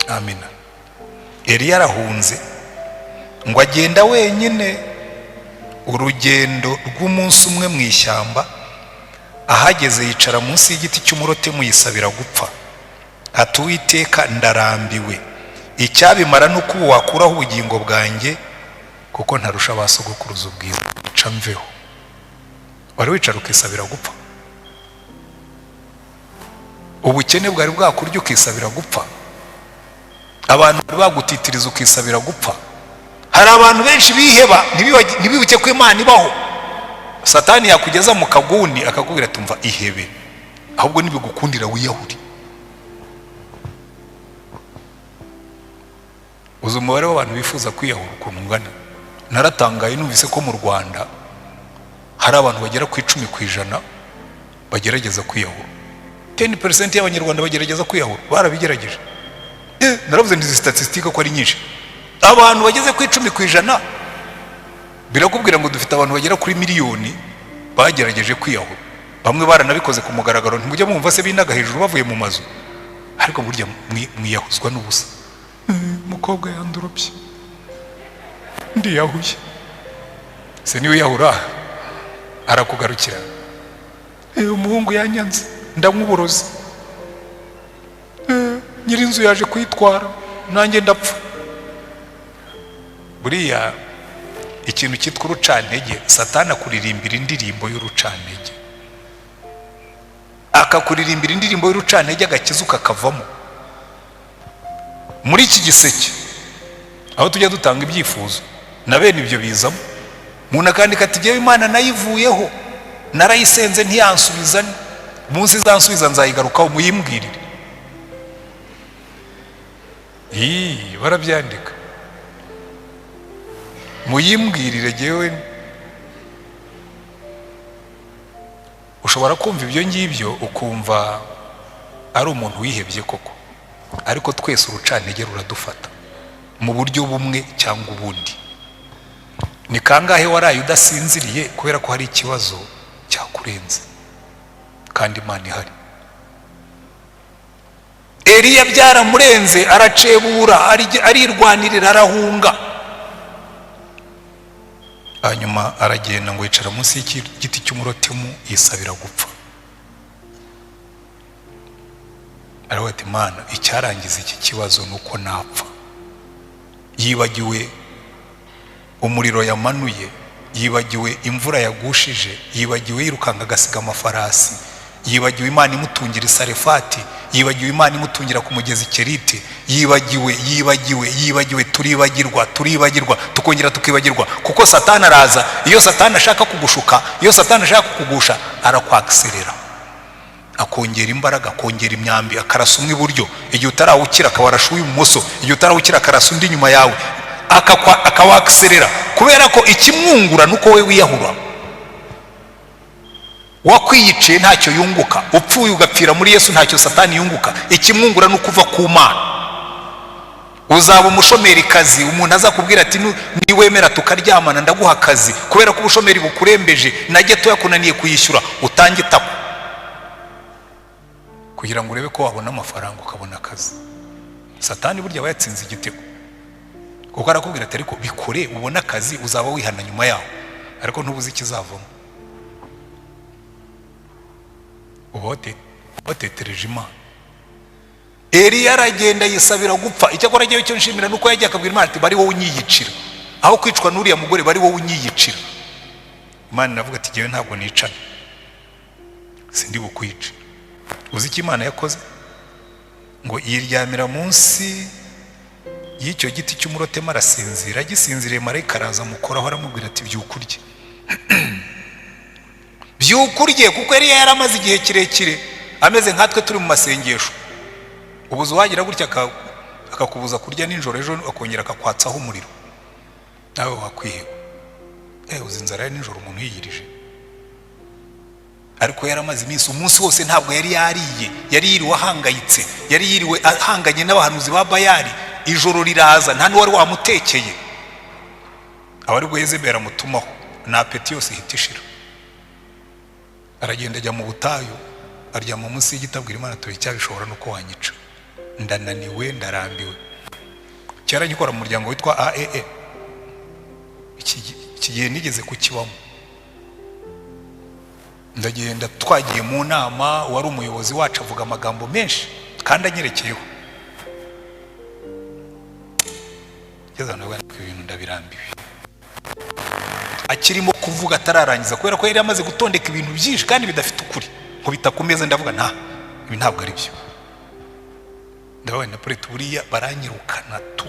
amina. Eliya arahunze, ngo agenda wenyine urugendo rw'umunsi umwe mu ishyamba. Ahageze yicara munsi y'igiti cy'umurotemu, yisabira gupfa, ati: "Uwiteka, ndarambiwe, icyabimara ni uko ubu wakuraho ubugingo bwanjye, kuko ntarusha ba sogokuruza ubwiza, ica mveho." Wari wicara ukisabira gupfa? Ubukene bwari bwakurya ukisabira gupfa? Abantu bari bagutitiriza ukisabira gupfa? Hari abantu benshi biheba, ntibibuke ko Imana ibaho. Satani yakugeza mu kaguni akakubwira ati: "Mva, ihebe, ahubwo nibigukundira wiyahure." Uzi umubare w'abantu bifuza kwiyahura ukuntu ungana? Naratangaye numvise ko mu Rwanda hari abantu bagera ku 10% bagerageza kwiyahura. 10% y'abanyarwanda bagerageza kwiyahura, barabigerageje. Naravuze nti izi statistique ko ari nyinshi. Abantu bageze ku 10% birakubwira ngo dufite abantu bagera kuri miliyoni bagerageje kwiyahura. Bamwe baranabikoze ku mugaragaro, ntimujya mwumva se binaga hejuru bavuye mu mazu. Ariko burya mwiyahuzwa n'ubusa. Umukobwa yanduropye, ndiyahuye. Se niwe yahura arakugarukira. Umuhungu yanyanze ndamwuburozi, nyirinzu yaje kuyitwara nanjye ndapfa. Buriya ikintu cyitwa urucantege, Satani akuririmbira indirimbo y'urucantege, akakuririmbira indirimbo y'urucantege, agakiza kakavamo. Muri iki giseke aho tujya dutanga ibyifuzo na bene ibyo bizamo. Umuntu akandika ati jyewe Imana nayivuyeho, narayisenze ntiyansubiza, umunsi izansubiza nzayigarukaho, muyimbwirire. Barabyandika, muyimbwirire. Jyewe ushobora kumva ibyo ngibyo ukumva ari umuntu wihebye koko, ariko twese urucantege ruradufata mu buryo bumwe cyangwa ubundi. Ni kangahe waraye udasinziriye kubera ko hari ikibazo cyakurenze kandi Imana ihari? Eliya byaramurenze, aracebura, arirwanirira, arahunga. Hanyuma aragenda ngo yicara munsi y'igiti cy'umurotemu yisabira gupfa. Aravuga ati Mana, icyarangiza iki kibazo nuko napfa. Yibagiwe umuriro yamanuye, yibagiwe imvura yagushije, yibagiwe yirukanga agasiga amafarasi, yibagiwe Imana imutungira isarefati, yibagiwe Imana imutungira ku mugezi Kerite, yibagiwe yibagiwe yibagiwe. Turibagirwa, turibagirwa, tukongera tukibagirwa, kuko Satani araza. Iyo Satani ashaka kugushuka, iyo Satani ashaka kukugusha, arakwakiserera, akongera imbaraga, akongera imyambi, akarasa umwe iburyo, igihe utarawukira akaba arasha uw'ibumoso, igihe utarawukira akarasa undi inyuma yawe, akawakiserera. Kubera ko ikimwungura nuko we wiyahura. Wakwiyiciye ntacyo yunguka, upfuye ugapfira muri Yesu ntacyo Satani yunguka. Ikimwungura nuko uva ku Mana. Uzaba umushomerikazi, umuntu azakubwira ati niwemera tukaryamana ndaguha akazi, kubera ko ubushomeri bukurembeje na geto yakunaniye kuyishyura, utange itako kugira ngo urebe ko wabona amafaranga ukabona akazi. Satani burya aba yatsinze igitego, kuko arakubwira ati ariko bikore ubone akazi, uzaba wihana nyuma yaho, ariko ntubuze ikizavamo. Uba watetereje Imana. Eliya aragenda yisabira gupfa. Icyakora agiye, icyo nshimira nuko yagiye akabwira Imana ati bari wowe unyiyicira, aho kwicwa n'uriya mugore bari wowe unyiyicira. Imana iravuga ati jyewe ntabwo nicana, sindi bukwice. Uzi icyo Imana yakoze? Ngo yiryamira munsi y'icyo giti cy'umurotema arasinzira. Agisinziriye marayika araza amukoraho, aramubwira ati byuka urye. Byuka urye, kuko yari yaramaze igihe kirekire ameze nkatwe turi mu masengesho. Ubuze wagira gutya akakubuza kurya nijoro, ejo akongera akakwatsaho umuriro, nawe wakwiheba. Uzi inzara ya nijoro umuntu yiyirije. Ariko yaramaze iminsi, umunsi wose ntabwo yari yariye, yari yiriwe ahangayitse, yari yiriwe ahanganye n'abahanuzi ba Bayali. Ijoro riraza nta n'uwari wamutekeye. Aba aribwo Yezebeli amutumaho, na apeti yose ihita ishira. Aragenda ajya mu butayu, aryama munsi y'igiti, abwira Imana ati icyabishobora nuko wanyica, ndananiwe, ndarambiwe. Kera ngikora mu muryango witwa AEE, iki gihe nigeze kukibamo. Ndagenda, twagiye mu nama, wari umuyobozi wacu avuga amagambo menshi kandi anyerekeyeho. Ngeze ahantu ndavuga nti ibintu ndabirambiwe. Akirimo kuvuga atararangiza, kubera ko yari amaze gutondeka ibintu byinshi kandi bidafite ukuri, nkubita ku meza ndavuga nta, ibi ntabwo ari byo. Ndabaye na Polite, buriya baranyirukana tu.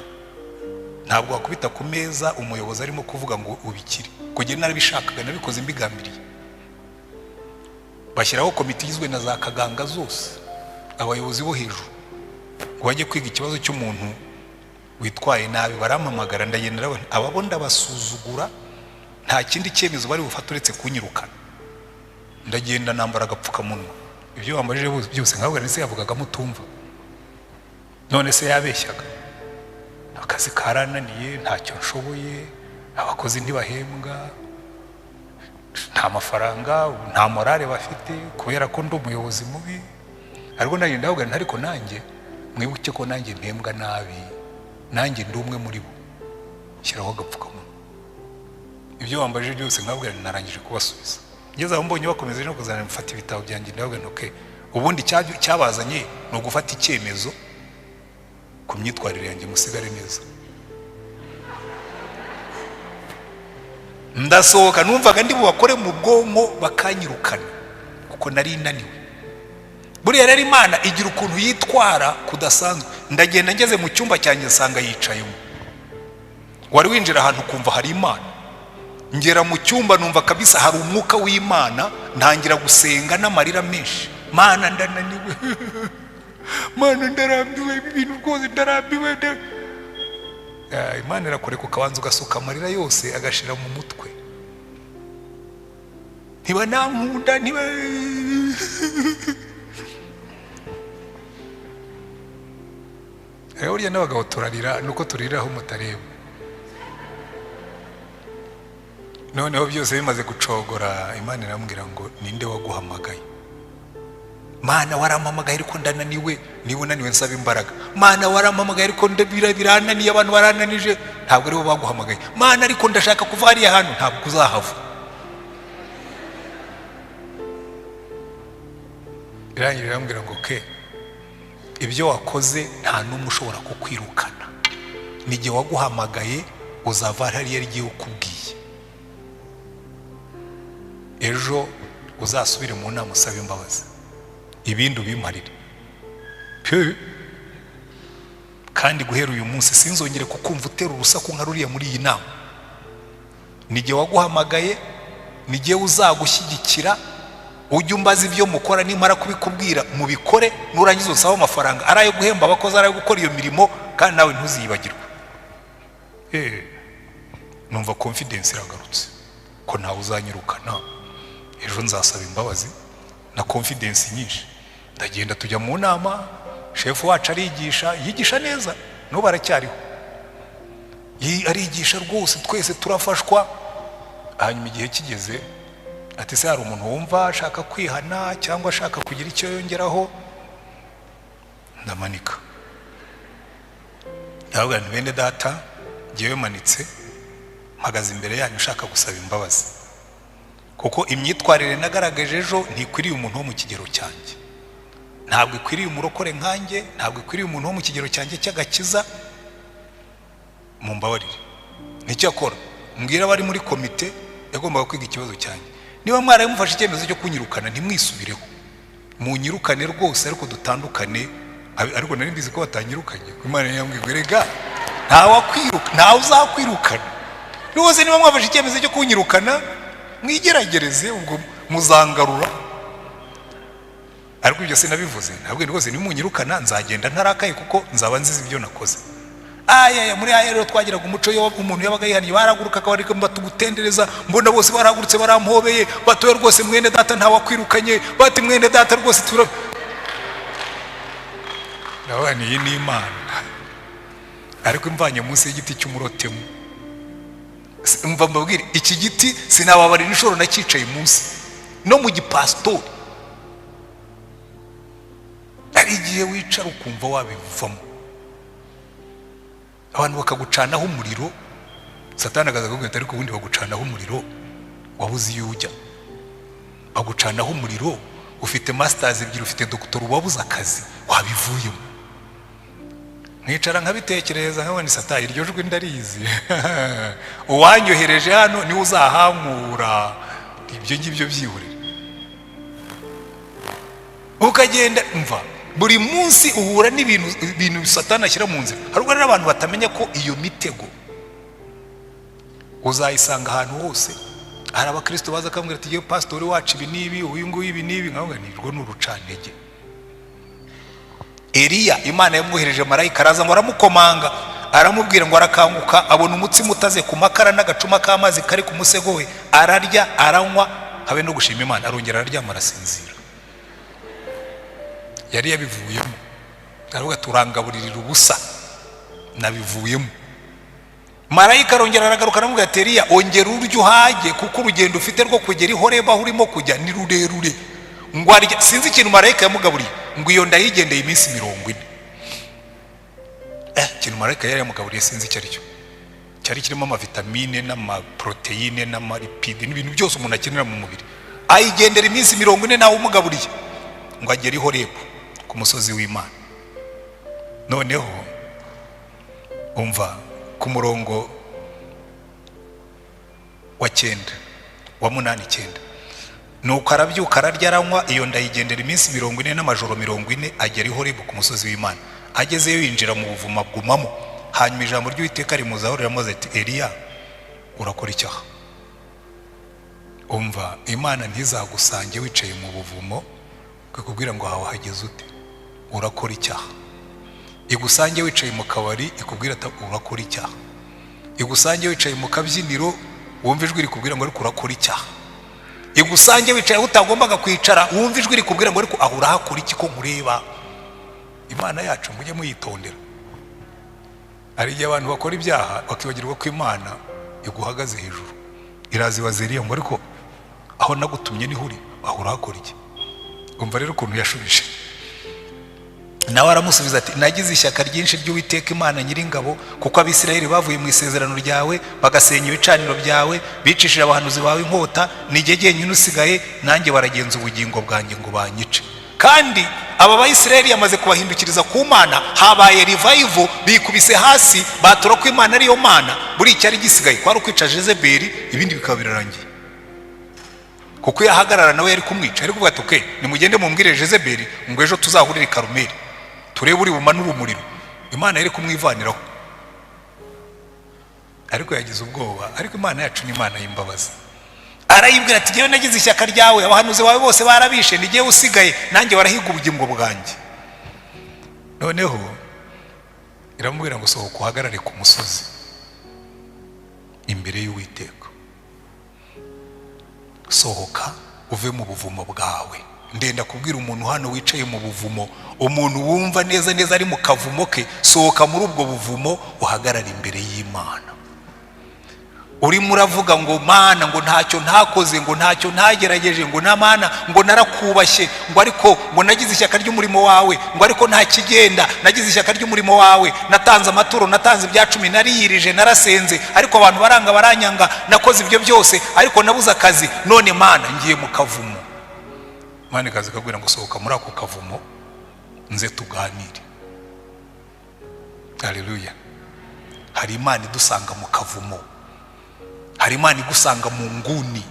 Ntabwo wakubita ku meza umuyobozi arimo kuvuga ngo ubikire. Kugera narabishakaga, nabikoze mbigambiriye. Bashyiraho komite igizwe na za kaganga zose, abayobozi bo hejuru, ngo bajye kwiga ikibazo cy'umuntu Witwaye nabi. Barampamagara, ndagenda, ndabona ababo, ndabasuzugura. Nta kindi cyemezo bari bufate uretse kunyirukana. Ndagenda, nambara agapfukamunwa, ibyo bambajije byose nkabwira, ndetse yavugaga mutumva. None se yabeshyaga? Akazi karananiye, ntacyo nshoboye, abakozi ntibahembwa, nta mafaranga, nta morale bafite kubera ko ndi umuyobozi mubi. Ariko ndagenda ndavuga nti: "Ariko nanjye mwibuke ko nanjye mpembwa nabi, nanjye ndi umwe muri bo." Shyiraho agapfukamunwa, ibyo wambajije byose nkabwira nti narangije kubasubiza. Ngeze aho mbonye bakomeza no kuzana, mfata ibitabo byanjye, ndavuga nti: "Okay, ubundi cyabazanye ni ugufata icyemezo ku myitwarire yanjye, musigare neza." Ndasohoka. Numvaga ndi bubakore mu bwonko bakanyirukana kuko nari naniwe. Buriya rero Imana igira ukuntu yitwara kudasanzwe. Ndagenda, ngeze mu cyumba cyanjye nsanga yicayemo. Wari winjira ahantu ukumva hari Imana. Ngera mu cyumba numva kabisa hari umwuka w'Imana. Ntangira gusenga n'amarira menshi: "Mana, ndananiwe. Mana, ndarambiwe ibi bintu rwose, ndarambiwe." Imana irakureka ukabanza ugasuka amarira yose agashira mu mutwe. Ntiba nankunda, ntiba. Burya n'abagabo turarira, nuko turira aho mutareba. Noneho byose bimaze gucogora, Imana irambwira ngo: "Ninde waguhamagaye?" "Mana, warampamagaye, ariko ndananiwe." "Niba unaniwe, nsaba imbaraga." "Mana, warampamagaye, ariko birananiye, abantu barananije." "Ntabwo aribo baguhamagaye." "Mana, ariko ndashaka kuva hariya hantu." "Ntabwo uzahava." Irangira irambwira ngo: "Ke ibyo wakoze nta n'umwe ushobora kukwirukana, n'igihe waguhamagaye uzava hariya rigiye ukubwiye. Ejo uzasubire mu nama usaba imbabazi, ibindi ubimparire. Kandi guhera uyu munsi sinzongere kukumva utera urusaku nka ruriya muri iyi nama. N'igihe waguhamagaye, n'igihe uzagushyigikira, ujye umbaza ibyo mukora, nimara kubikubwira mubikore, nurangiza usabe amafaranga, ari ayo guhemba abakozi, ari ayo gukora iyo mirimo, kandi nawe ntuziyibagirwe." Numva confidence iragarutse ko ntawe uzanyirukana. Ejo nzasaba imbabazi na confidence nyinshi. Ndagenda, tujya mu nama. Shefu wacu arigisha, yigisha neza, n'ubu aracyariho. Arigisha rwose, twese turafashwa. Hanyuma igihe kigeze ati: "Se hari umuntu wumva ashaka kwihana cyangwa ashaka kugira icyo yongeraho?" Ndamanika, ndavuga nti: "Bene data, ngewe manitse mpagaze imbere yanyu ushaka gusaba imbabazi, kuko imyitwarire nagaragaje ejo ntikwiriye umuntu wo mu kigero cyanjye, ntabwo ikwiriye umurokore nkanjye, ntabwo ikwiriye umuntu wo mu kigero cyanjye cy'agakiza. Mumbabarire. Nticyakora mbwira abari muri komite yagombaga kwiga ikibazo cyanjye, niba mwaraye mufashe icyemezo cyo kunyirukana, ntimwisubireho, munyirukane rwose, ariko dutandukane." Ariko nari mbizi ko batanyirukanye. Imana yambwiye ngo: "Erega ntawe uzakwirukana rwose. Niba mwafashe icyemezo cyo kunyirukana, mwigeragereze, ubwo muzangarura." Ariko ibyo sinabivuze. Ntabwo rwose, nimunyirukana nzagenda ntarakaye kuko nzaba nzizi ibyo nakoze. Aya muri aya rero twagiraga umuco, iyo umuntu yabaga yihannye barahagurukaga bariko batugutendereza. Mbona bose barahagurutse, barampobeye, batoye: "Rwose mwene data, ntawakwirukanye." Bati: "Mwene data, rwose tura." Ndabona iyi ni Imana, ariko imvanye munsi y'igiti cy'umurotemu. Mva mbabwire, iki giti sinababarira inshuro nacyicaye munsi no mu gipasitori. Hari igihe wicara ukumva wabivamo, abantu bakagucanaho umuriro, Satani akaza akakubwira ati: "Ariko ubundi bagucanaho umuriro wabuze iyo ujya, bagucanaho umuriro ufite masters ebyiri, ufite doctorat, wabuze akazi, wabivuyemo." Nkicara nkabitekereza, nkabona ni Satani, iryo jwi ndarizi, uwanyohereje hano niwe uzahankura. Ibyo ngibyo byihorere. Ukagenda, mva, buri munsi uhura n'ibintu, ibintu Satani ashyira mu nzira. Hari ubwo rero abantu batamenya ko iyo mitego uzayisanga ahantu hose. Hari abakristo baza akambwira ati: "Yewe, pasitori wacu ibi n'ibi, uyu nguyu ibi n'ibi." Nkavuga nti: "Rwo ni urucantege." Eliya, Imana yamwohereje marayika, araza ngo aramukomanga, Aramubwira ngo arakanguka, abona umutsima utaze ku makara n'agacuma k'amazi kari ku musego we, ararya, aranywa, habe no gushima Imana, arongera araryama, arasinzira. Yari yabivuyemo, aravuga: "Turangaburirira ubusa, nabivuyemo." Marayika arongera aragaruka, aramubwira ati: "Eliya, ongera urye uhage, kuko urugendo ufite rwo kugera i Horebu aho urimo kujya ni rurerure." Ngo arya, sinzi ikintu marayika yamugaburiye, ngo iyo ndayigendeye iminsi 40. Ikintu marayika yari yamugaburiye sinzi icyo ari cyo, cyari kirimo amavitamine n'amaporoteyine n'amalipide n'ibintu byose umuntu akenera mu mubiri. Ayigendera iminsi 40 nawe umugaburiye, ngo agere i Horebu ku musozi w'Imana. Noneho umva ku murongo wa 9, wa 8, 9: "Nuko arabyuka, ararya, aranywa, iyo ndayigendera iminsi 40 n'amajoro 40, agera i Horebu ku musozi w'Imana. Agezeyo yinjira mu buvumo, agumamo. Hanyuma ijambo ry'Uwiteka rimuzaho, riramubaza ati: 'Eliya, urakora icyaha?'" Umva, Imana ntizagusange wicaye mu buvumo ikakubwira ngo: "Hawe hageze ute? Urakora icyaha?" Igusange wicaye mu kabari, ikubwira ati: "Urakora icyaha." Igusange wicaye mu kabyiniro, wumva ijwi rikubwira ngo: "Ariko urakora icyaha." Igusange wicaye aho utagombaga kwicara, wumva ijwi rikubwira ngo: "Ariko aho urahakora iki ko nkureba?" Imana yacu mujye muyitondera. Hari igihe abantu bakora ibyaha bakibagirwa ko Imana iguhagaze hejuru. Iraza ibaza Eliya ngo: "Ariko aho nagutumye niho uri, aho urahakora iki?" Umva rero ukuntu yashubije. Nawe aramusubiza ati: "Nagize ishyaka ryinshi ry'Uwiteka Imana Nyiringabo, kuko Abisirayeli bavuye mu isezerano ryawe, bagasenya ibicaniro byawe, bicishije abahanuzi bawe inkota. Ni jye jyenyine usigaye, nanjye baragenza ubugingo bwanjye ngo banyice." Kandi aba Bayisirayeli yamaze kubahindukiriza ku Mana, habaye revival, bikubise hasi batura ko Imana ariyo Mana. Buri icyari gisigaye kwari ukwica Jezebeli, ibindi bikaba birarangiye, kuko iyo ahagarara nawe yari kumwica. Yari kuvuga ati: "Okay, nimugende mumbwire Jezebeli ngo ejo tuzahurire i Karumeli, turebe uri bumanure umuriro." Imana yari kumwivaniraho, ariko yagize ubwoba. Ariko Imana yacu ni Imana y'imbabazi. Arayibwira ati: "Ngewe nagize ishyaka ryawe, abahanuzi bawe bose barabishe, ni jyewe usigaye, nanjye barahiga ubugingo bwanjye." Noneho iramubwira ngo: "Sohoka uhagarare ku musozi imbere y'Uwiteka." Sohoka uve mu buvumo bwawe. Ndenda kubwira umuntu hano wicaye mu buvumo, umuntu wumva neza neza ari mu kavumo ke: sohoka muri ubwo buvumo, uhagarare imbere y'Imana. Urimo uravuga ngo: "Mana," ngo, "ntacyo ntakoze," ngo, "ntacyo ntagerageje," ngo, "na Mana," ngo, "narakubashye," ngo, "ariko," ngo, "nagize ishyaka ry'umurimo wawe," ngo, "ariko nta kigenda. Nagize ishyaka ry'umurimo wawe, natanze amaturo, natanze ibya cumi, nariyirije, narasenze, ariko abantu baranga, baranyanga. Nakoze ibyo byose, ariko nabuze akazi. None Mana, ngiye mu kavumo." Imana ikaza ikabwira ngo: "Sohoka muri ako kavumo, nze tuganire." Haleluya! Hari Imana idusanga mu kavumo, hari Imana igusanga mu nguni,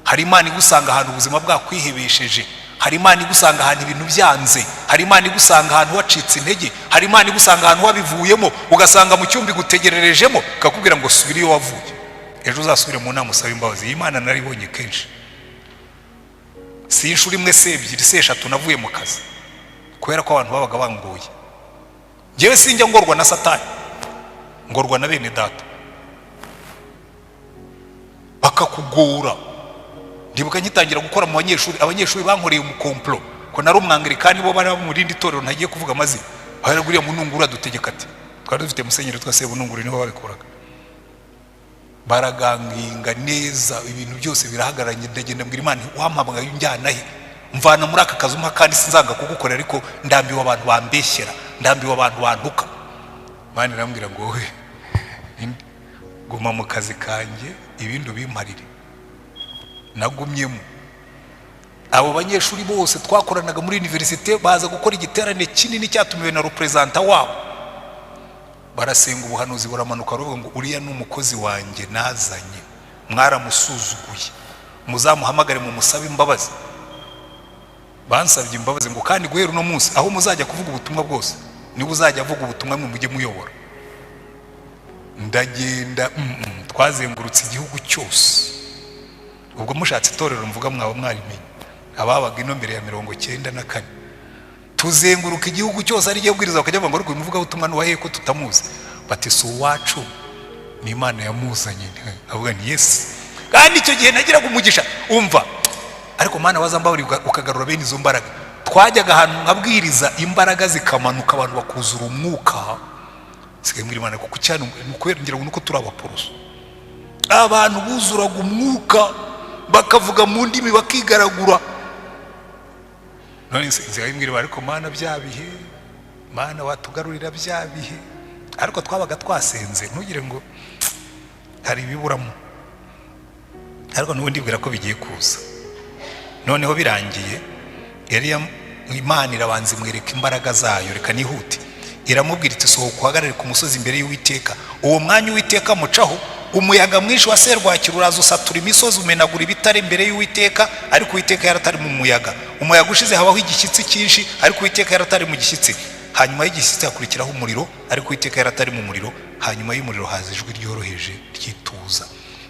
hari Imana igusanga ahantu ubuzima bwakwihebesheje, hari Imana igusanga ahantu ibintu byanze, hari Imana igusanga ahantu wacitse intege, hari Imana igusanga ahantu wabivuyemo, ugasanga mu cyumba igutegererejemo, ikakubwira ngo: "Subira iyo wavuye, ejo uzasubire mu nama usaba imbabazi." Iyi Mana naribonye kenshi, si inshuro imwe, si ebyiri, si eshatu. Navuye mu kazi kubera ko abantu babaga bangoye. Ngewe sinjya ngorwa na Satani, ngorwa na bene data bakakugora. Ndibuka ngitangira gukora mu banyeshuri, abanyeshuri bankoreye umukomplo ko nari Umwangilikani, bo bari mu rindi torero ntagiye kuvuga amazina. Bari: "Uriya mununguru adutegeka ati." Twari dufite musenyeri witwa Sebununguru, niho babikuraga. Baraganginga neza, ibintu byose birahagararanye. Ndagenda mbwira Imana: "Wampamagaye unjyana he? Mvana muri aka kazi umpa kandi sinzanga kugukorera, ariko ndambiwe abantu bambeshyera, ndambiwe abantu bantuka." Imana irambwira ngo: "Wowe guma mu kazi kanjye, ibindi ubimparire." Nagumyemo. Abo banyeshuri bose twakoranaga muri université baza gukora igiterane kinini cyatumiwe na représentant wabo. Barasenga, ubuhanuzi buramanuka, baravuga ngo: "Uriya ni umukozi wanjye nazanye, mwaramusuzuguye, muzamuhamagare mu musabe imbabazi." Bansabye imbabazi, ngo kandi guhera uno munsi aho muzajya kuvuga ubutumwa bwose niba uzajya avuga ubutumwa, mwe mujye muyobora. Ndagenda, twazengurutse igihugu cyose. Ubwo mushatse itorero mvuga mwaba mwarimenye, ababaga ino mbere ya 94. Tuzenguruka igihugu cyose, ari bwiriza, bakajya bavuga ngo: "Ariko uyu muvugabutumwa n'uwahehe ko tutamuzi?" Bati: "Si uwacu, ni Imana yamuzanye." Avuga ni Yesu. Kandi icyo gihe nagiraga umugisha. Umva, ariko Mana, wazambabarira ukagarura bene izo mbaraga. Twajyaga ahantu nkabwiriza, imbaraga zikamanuka, abantu bakuzura umwuka. Sigaye mbwira Imana, kuko cyane ni ukubera ngira ngo nuko turi abaporoso, abantu buzuraga umwuka, bakavuga mu ndimi, bakigaragura. None nsigaye mbwira, ariko Mana, bya bihe, Mana, watugarurira bya bihe. Ariko twabaga twasenze, ntugire ngo hari ibiburamo, ariko n'ubundi ndibwira ko bigiye kuza. Noneho birangiye, Eliya, Imana irabanza imwereka imbaraga zayo. Reka nihute. Iramubwira iti: "Sohoka uhagarare ku musozi imbere y'Uwiteka." Uwo mwanya Uwiteka amucaho, umuyaga mwinshi wa serwakira uraza, usatura imisozi, umenagura ibitare imbere y'Uwiteka, ariko Uwiteka yaratari mu muyaga. Umuyaga ushize habaho igishyitsi cyinshi, ariko Uwiteka yaratari mu gishyitsi. Hanyuma y'igishyitsi hakurikiraho umuriro, ariko Uwiteka yaratari mu muriro. Hanyuma y'umuriro haza ijwi ryoroheje ry'ituza.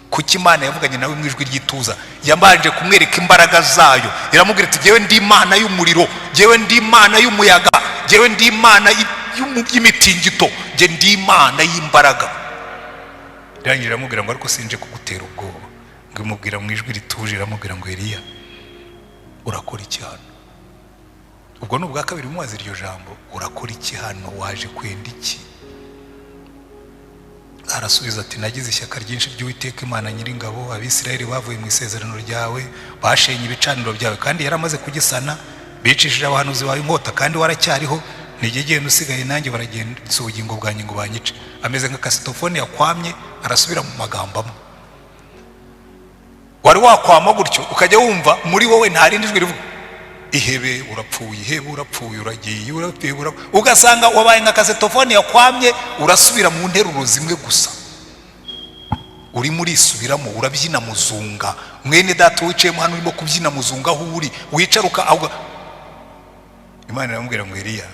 Kuki Imana yavuganye nawe mu ijwi ry'ituza? Yabanje kumwereka imbaraga zayo. Iramubwira iti: "Jyewe ndi Imana y'umuriro, jyewe ndi Imana y'umuyaga, jyewe ndi Imana y'imitingito, jye ndi Imana y'imbaraga." Irangira iramubwira ngo: "Ariko sinje kugutera ubwoba." Ngo imubwira mu ijwi rituje, iramubwira ngo: "Eliya, urakora iki hano?" Ubwo ni ubwa kabiri mubaza iryo jambo: "Urakora iki hano? Waje kwenda iki?" Arasubiza ati: "Nagize ishyaka ryinshi ry'Uwiteka Imana Nyiringabo. Abisirayeli bavuye mu isezerano ryawe, bashenye ibicaniro byawe," kandi yaramaze kugisana, "bicishije abahanuzi bawe inkota, kandi waracyariho. Nijye genda usigaye, nanjye baragenza ubugingo bwanjye ngo banyice." Ameze nka kasitofone yakwamye, arasubira mu magambo amwe. Wari wakwama gutyo, ukajya wumva muri wowe nta rindi jwi rivuga: "Ihebe, urapfuye, ihebe, urapfuye, uragiye, urapfuye, urapfuye"? Ugasanga wabaye nka kasetofone yakwamye, urasubira mu nteruro zimwe gusa, urimo urisubiramo, urabyina muzunga. Mwene data wicayemo hano, urimo kubyina muzunga aho uri, wicaruka aho. Imana iramubwira ngo: "Eliya,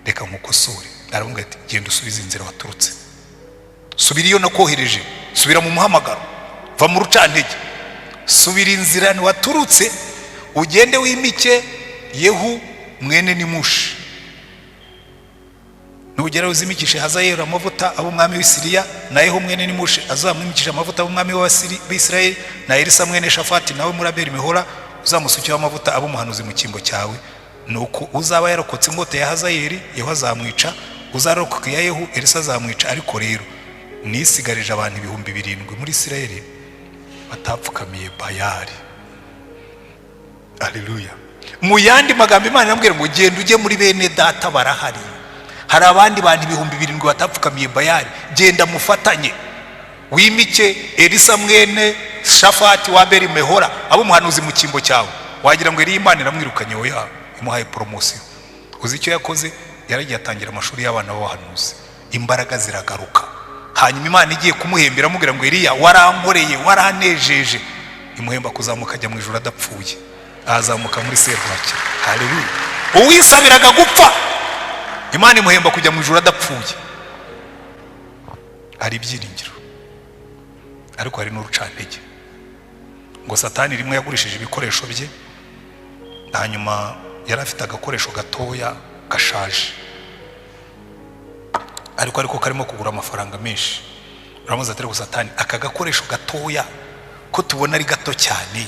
reka nkukosore." Aramubwira ati: "Genda usubize inzira waturutse, subira iyo nakohereje, subira mu muhamagaro, va mu rucantege, subira inzira waturutse, ugende wimike Yehu mwene Nimushi. Nugera uzimikishe Hazayeli amavuta abo umwami w'i Siriya, na Yehu mwene Nimushi azamwimikisha amavuta abo umwami w'Abisirayeli, na Elisa mwene Shafati nawe muri Abeli Mehora uzamusukiho amavuta abo umuhanuzi mu cyimbo cyawe. Nuko uzaba yarokotse inkota ya Hazayeli, Yehu azamwica; uzarokoka iya Yehu, Elisa azamwica. Ariko rero nisigarije abantu 7000 muri Isirayeli batapfukamiye Bayali." Aleluya! Mu yandi magambo, Imana iramubwira ngo: "Genda ujye muri bene data, barahari, hari abandi bantu 7000 batapfukamiye Bayali. Genda mufatanye, wimike Elisa mwene Shafati wa Beri Mehora abo umuhanuzi mu cyimbo cyawe." Wagira ngo Eliya Imana iramwirukanye. Oya, imuhaye poromosiyo. Uzi icyo yakoze? Yaragiye atangira amashuri y'abana b'abahanuzi, imbaraga ziragaruka. Hanyuma Imana igiye kumuhemba iramubwira ngo: "Eliya, warankoreye, waranejeje." Imuhemba kuzamuka ajya mu ijuru adapfuye, azamuka muri serwakira. Haleluya! Uwisabiraga gupfa, Imana imuhemba kujya mu ijuru adapfuye. Hari ibyiringiro, ariko hari n'urucantege. Ngo Satani rimwe yagurishije ibikoresho bye, hanyuma yari afite agakoresho gatoya gashaje, ariko karimo kugura amafaranga menshi. Uramuzi ati: "Ariko Satani, aka gakoresho gatoya ko tubona ari gato cyane,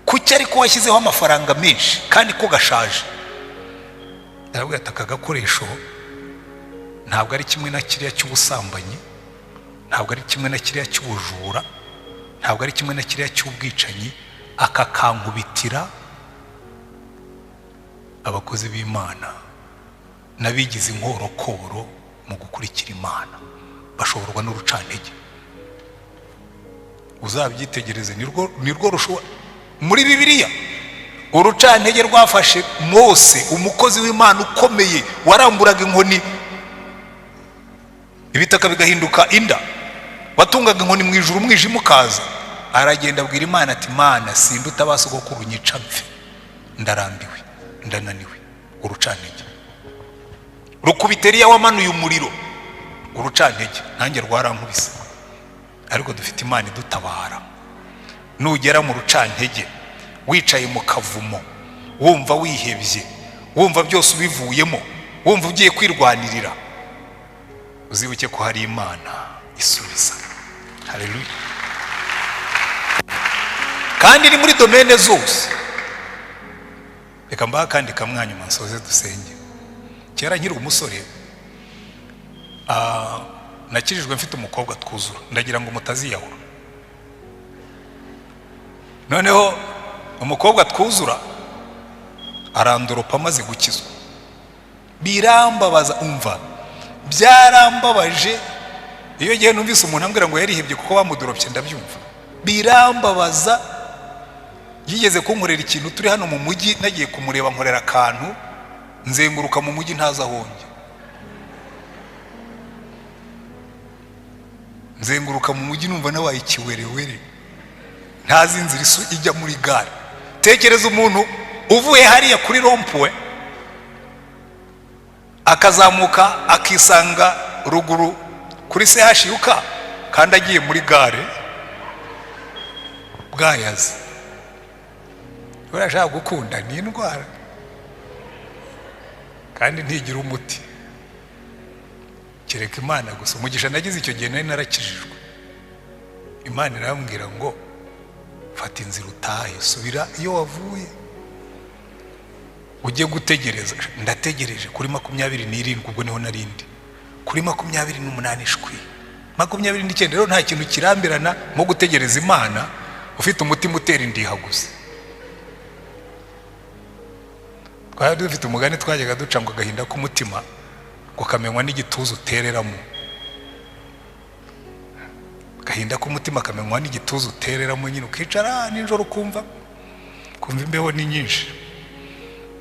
kuki ariko washyizeho amafaranga menshi kandi ko gashaje?" Aravuga ati: "Aka gakoresho ntabwo ari kimwe na kiriya cy'ubusambanyi, ntabwo ari kimwe na kiriya cy'ubujura, ntabwo ari kimwe na kiriya cy'ubwicanyi. Aka kankubitira abakozi b'Imana n'abigize inkorokoro mu gukurikira Imana, bashoborwa n'urucantege." Uzabyitegereze, nirwo rushobora muri Bibiliya. Urucantege rwafashe Mose, umukozi w'Imana ukomeye, waramburaga inkoni ibitaka bigahinduka inda, watungaga inkoni mu ijuru umwijima ukaza. Aragenda abwira Imana ati: "Mana, sinduta ba sogokuru, nyica mpfe, ndarambiwe, ndananiwe." Urucantege rukubita Eliya wamanuye umuriro. Urucantege nanjye rwarankubise, ariko dufite Imana idutabara. Nugera mu rucantege, wicaye mu kavumo, wumva wihebye, wumva byose ubivuyemo, wumva ugiye kwirwanirira. Uzibuke ko hari Imana isubiza. Haleluya! Kandi ni muri domaine zose. Reka mbaha kandi kamwanyuma, nsoze dusenge. Kera nkiri umusore, nakijijwe mfite umukobwa twuzura. Ndagira ngo mutaziyahura. Noneho umukobwa twuzura arandoropa amaze gukizwa, birambabaza. Umva, byarambabaje. Iyo ngiye numvise umuntu ambwira ngo yarihebye kuko bamudoropye, ndabyumva birambabaza. Yigeze kunkorera ikintu turi hano mu mujyi, nagiye kumureba, nkorera akantu, nzenguruka mu mujyi ntazi aho njya. Nzenguruka mu mujyi numva nabaye ikiwerewere, ntazi inzira ijya muri gare. Tekereza umuntu uvuye hariya kuri rond-point akazamuka akisanga ruguru kuri CHUK kandi agiye muri gare bwayaze. Urashaka gukunda ni indwara kandi ntigira umuti kereka Imana gusa. Umugisha nagize icyo gihe, nari narakijijwe. Imana irambwira ngo: "Fata inzira utahe, subira iyo wavuye, ujye gutegereza." Ndategereje kuri 27, ubwo niho narindi kuri 28, shwi, 29. Rero nta kintu kirambirana nko gutegereza Imana ufite umutima utera indiha gusa. Twari dufite umugani twajyaga duca ngo agahinda k'umutima ngo kamenywa n'igituza utereramo. Agahinda k'umutima kamenywa n'igituza utereramo nyine, ukicara nijoro ukumva imbeho ni nyinshi.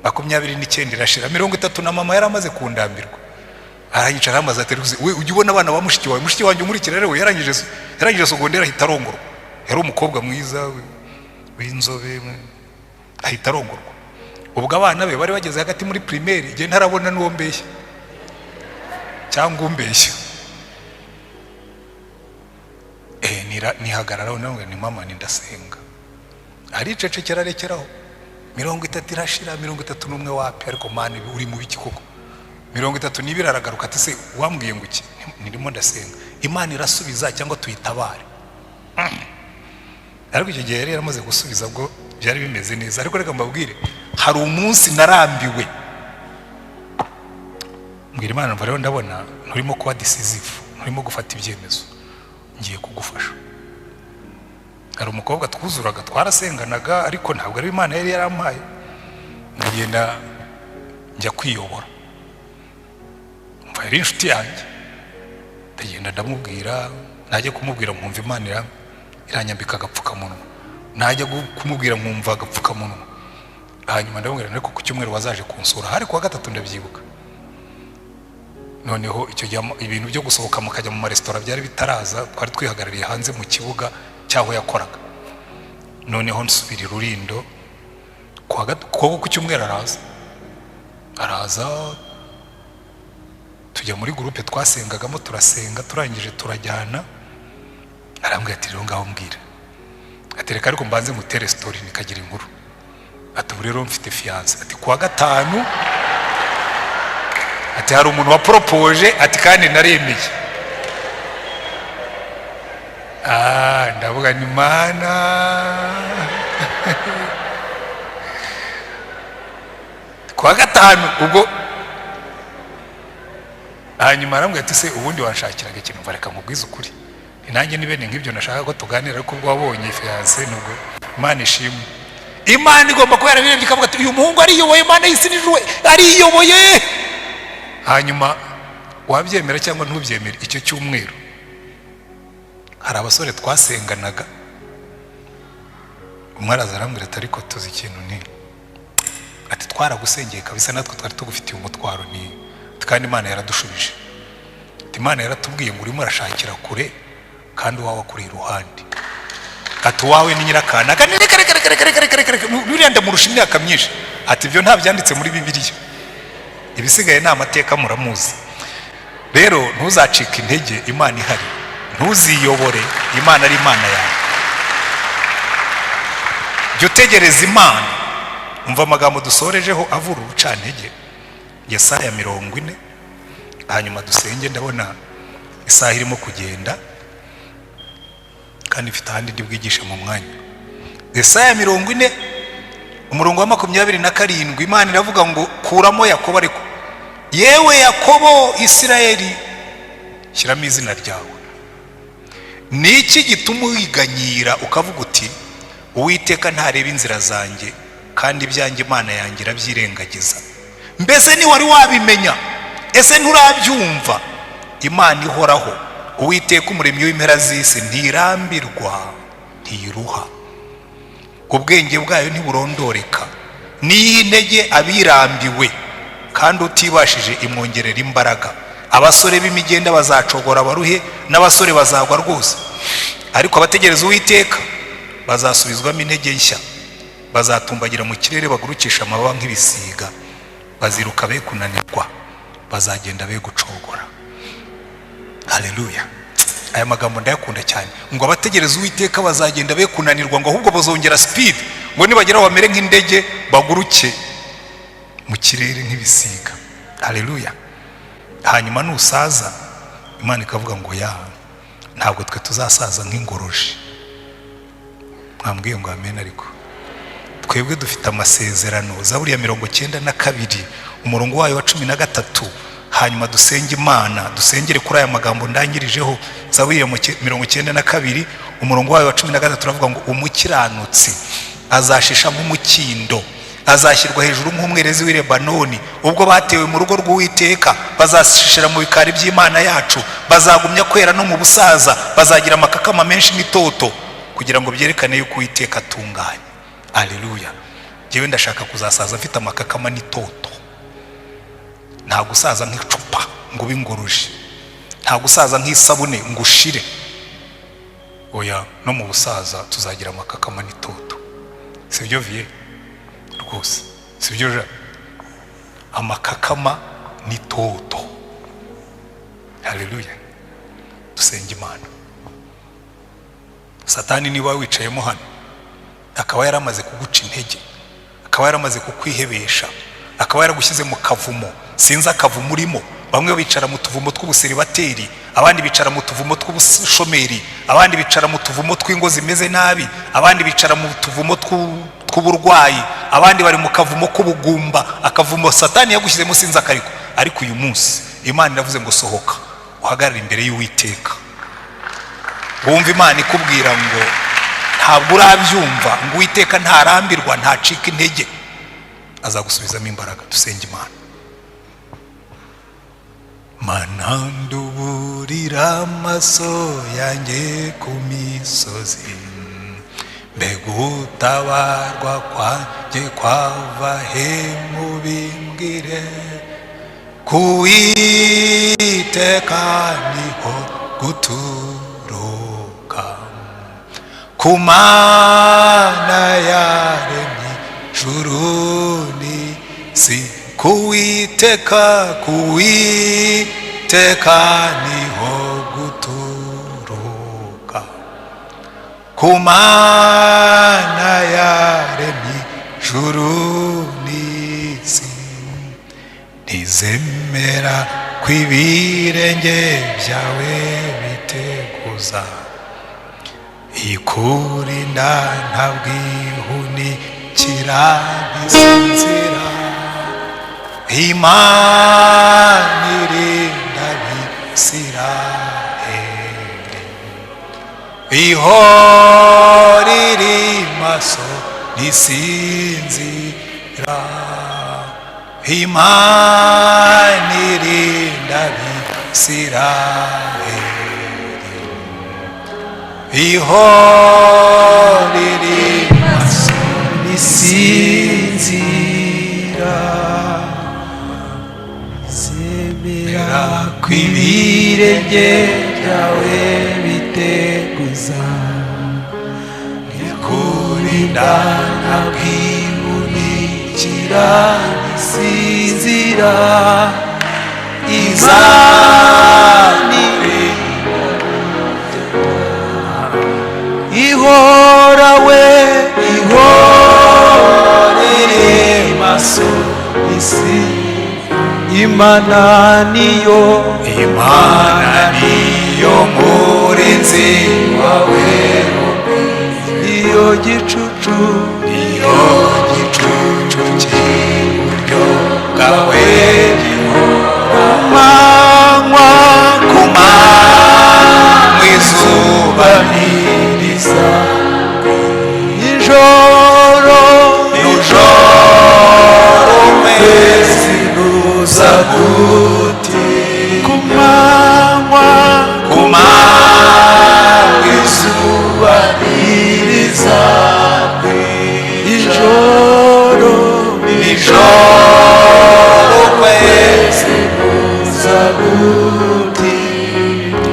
29 irashira, 30 na mama yari amaze kundambirwa. Aranyicara amaze ati: "We, ujya ubona abana ba mushiki wawe?" Mushiki wanjye umurikira rero yarangije secondaire, ahita arongorwa. Yari umukobwa mwiza w'inzobe, ahita arongorwa. Ubwo abana be bari bageze hagati muri primaire, igihe ntarabona n'uwo mbeshya cyangwa umbeshya. Nihagararaho nawe ni mama, ni ndasenga. Aricecekera, arekeraho. 30 irashira, 31 wapi. Ariko Mana, uri mu biki koko? 32 aragaruka ati: "Se wambwiye ngo iki?" Nirimo ndasenga. Imana irasubiza cyangwa tuyitabare? Ariko icyo gihe yari yaramaze gusubiza, ubwo byari bimeze neza. Ariko reka mbabwire, hari umunsi narambiwe, mbwira Imana mva: "Rero ndabona nturimo kuba decisive, nturimo gufata ibyemezo, ngiye kugufasha." Hari umukobwa twuzuraga, twarasenganaga, ariko ntabwo ari Imana yari yarampaye. Ndagenda njya kwiyobora. Mva, yari inshuti yanjye. Ndagenda ndamubwira. Najya kumubwira nkumva Imana iranyambika agapfukamunwa, najya kumubwira nkumva agapfukamunwa. Hanyuma ndamubwira: "Ariko ku cyumweru wazaje kunsura?" Hari kuwa gatatu, ndabyibuka. Noneho icyo gihe ibintu byo gusohoka mukajya mu maresitora byari bitaraza, twari twihagarariye hanze mu kibuga cy'aho yakoraga. Noneho nsubira i Rurindo ku cyumweru, araza, tujya muri groupe twasengagamo, turasenga, turangije turajyana. Arambwira ati: "Rero ngaho mbwira." Ati: "Reka ariko mbanze ngutere story nikagira inkuru." Ati: "Ubu rero mfite fiancée." Ati: "Kuwa gatanu," ati, "hari umuntu waporopoje," ati, "kandi naremeye." Ah, ndavuga ni Mana, kuwa gatanu ubwo. Hanyuma arambwira ati: "Se ubundi wanshakiraga ikintu?" Mva, reka nkubwize ukuri, ni nanjye ni bene nk'ibyo nashaka ko tuganira, ariko ubwo wabonye fiancée, nubwo Imana ishimwe. Imana igomba kuba yarabirebye ikavuga ati: "Uyu muhungu ariyoboye, Imana y'isi n'ijuru, ariyoboye." Hanyuma wabyemera cyangwa ntubyemere, icyo cyumweru hari abasore twasenganaga, umwe araza arambwira ati: "Ariko tuzi ikintu ni," ati, "twaragusengeye kabisa, natwe twari tugufitiye umutwaro, ni kandi Imana yaradushubije." Ati: "Imana yaratubwiye ngo urimo urashakira kure kandi uwawe akuri iruhande." Ati: "Uwawe ni nyirakanaka." Ni reka reka reka reka reka reka reka reka, nuriya ndamurusha imyaka myinshi. Ati: "Ibyo nta byanditse muri Bibiliya." Ibisigaye ni amateka, muramuzi. Rero ntuzacike intege Imana ihari, ntuziyobore Imana ari Imana yawe. Jya utegereza Imana. Umva amagambo dusorejeho avura urucantege, Yesaya 40, hanyuma dusenge. Ndabona Isaha irimo kugenda kandi ifite ahandi ndi bwigishe mu mwanya. Yesaya 40 umurongo wa 27, Imana iravuga ngo kuramo Yakobo, ariko yewe Yakobo, Isirayeli, shyiramo izina ryawe. Ni iki gituma wiganyira ukavuga uti: 'Uwiteka ntareba inzira zanjye, kandi ibyanjye Imana yanjye irabyirengagiza'? Mbese ntiwari wabimenya? Ese nturabyumva? Imana ihoraho, Uwiteka umuremyi w'impera z'isi, ntirambirwa, ntiruha, ubwenge bwayo ntiburondoreka. Niyo intege abirambiwe, kandi utibashije imwongerera imbaraga. Abasore b'imigenda bazacogora baruhe, n'abasore bazagwa rwose, ariko abategereza Uwiteka bazasubizwamo intege nshya, bazatumbagira mu kirere bagurukisha amababa nk'ibisiga, baziruka be kunanirwa, bazagenda be gucogora. Haleluya! Aya magambo ndayakunda cyane, ngo abategereza Uwiteka bazagenda be kunanirwa, ngo ahubwo bazongera speed, ngo nibageraho bamere nk'indege, baguruke mu kirere nk'ibisiga. Haleluya! Hanyuma nusaza, Imana ikavuga ngo ya ntabwo twe tuzasaza nk'ingoroji. Mwambwiye ngo amen. Ariko twebwe dufite amasezerano, Zaburi ya 92 umurongo wayo wa 13. Hanyuma dusenge Imana, dusengere kuri aya magambo ndangirijeho. Zaburi ya 92 umurongo wayo wa 13 uravuga ngo: "Umukiranutsi azashisha nk'umukindo, azashyirwa hejuru nk'umwerezi w'i Lebanoni. Ubwo batewe mu rugo rw'Uwiteka, bazashishira mu bikari by'Imana yacu. Bazagumya kwera no mu busaza, bazagira amakakama menshi n'itoto, kugira ngo byerekane yuko Uwiteka atunganye." Aleluya! Njyewe ndashaka kuzasaza mfite amakakama n'itoto. Nta gusaza nk'icupa ngo ube ingoroji, nta gusaza nk'isabune ngo ushire. Oya, no mu busaza tuzagira amakakama n'itoto. Si byo viye rwose? Si byo ja? Amakakama n'itoto. Haleluya! Dusenga Imana. Satani niba wicayemo hano, akaba yaramaze kuguca intege, akaba yaramaze kukwihebesha, akaba yaragushyize mu kavumo, sinzi akavumo urimo. Bamwe bicara mu tuvumo tw'ubuseribateri, abandi bicara mu tuvumo tw'ubushomeri, abandi bicara mu tuvumo tw'ingo zimeze nabi, abandi bicara mu tuvumo tw'uburwayi, abandi bari mu kavumo k'ubugumba. Akavumo Satani yagushyizemo sinzi akariko, ariko uyu munsi Imana iravuze ngo sohoka uhagarare imbere y'Uwiteka. Wumva Imana ikubwira ngo ntabwo urabyumva, ngo Uwiteka ntarambirwa, ntacika intege, azagusubizamo imbaraga. Dusenge Imana. Mana, nduburira amaso yanjye ku misozi, mbega utabarwa kwanjye kwava he? Mubimbwire. Kuwiteka niho guturuka, ku Mana yaremye ijuru n'isi. Kuwiteka, Kuwiteka niho guturuka, ku Mana yaremye ijuru n'isi. Ntizemera ko ibirenge byawe biteguza, ikurinda ntabwihunikira, ntisinzira. Imana irinda Abisiraheli, ihora iri maso, ntisinzira. Imana irinda Abisiraheli, ihora iri maso, ntisinzira. Zemera ko ibirenge byawe biteguza, ikurinda ntabwihunikira, ntisinzira. Izanire ihora we, ihora iri maso isi. Imana niyo Imana. Niyo murinzi wawe, Niyo gicucu, niyo gicucu cy'iburyo bwawe gihora manywa, ku manywa izuba niriza, nijoro, nijoro ukwezi nuza guti, ku manywa, ku manywa izuba niriza, nijoro, nijoro ukwezi nuza guti,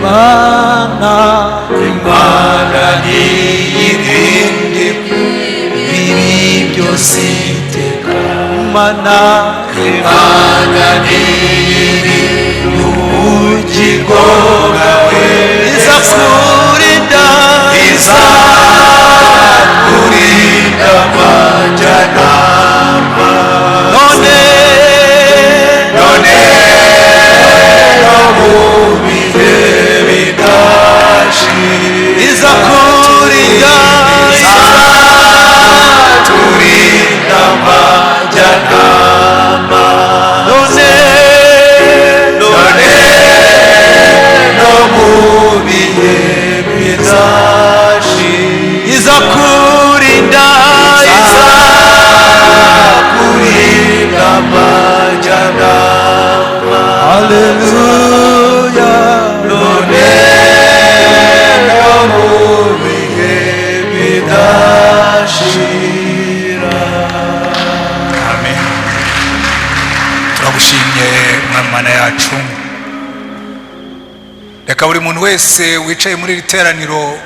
Mana, Imana niyirinde bibi byose iteka, Mana, Imana niyirinde ubugingo bwawe, izakurinda, izakurinda amajyanama, none, none no mu bihe bidashira, izakurinda, izaturinda amajyanama, none, none no mu bihe bidashira, izakurinda, izakurinda amajyanama, haleluya, none no mu bihe bidashira. Amen. Turagushimye Mwami Mana yacu. Reka buri muntu wese wicaye muri iri teraniro,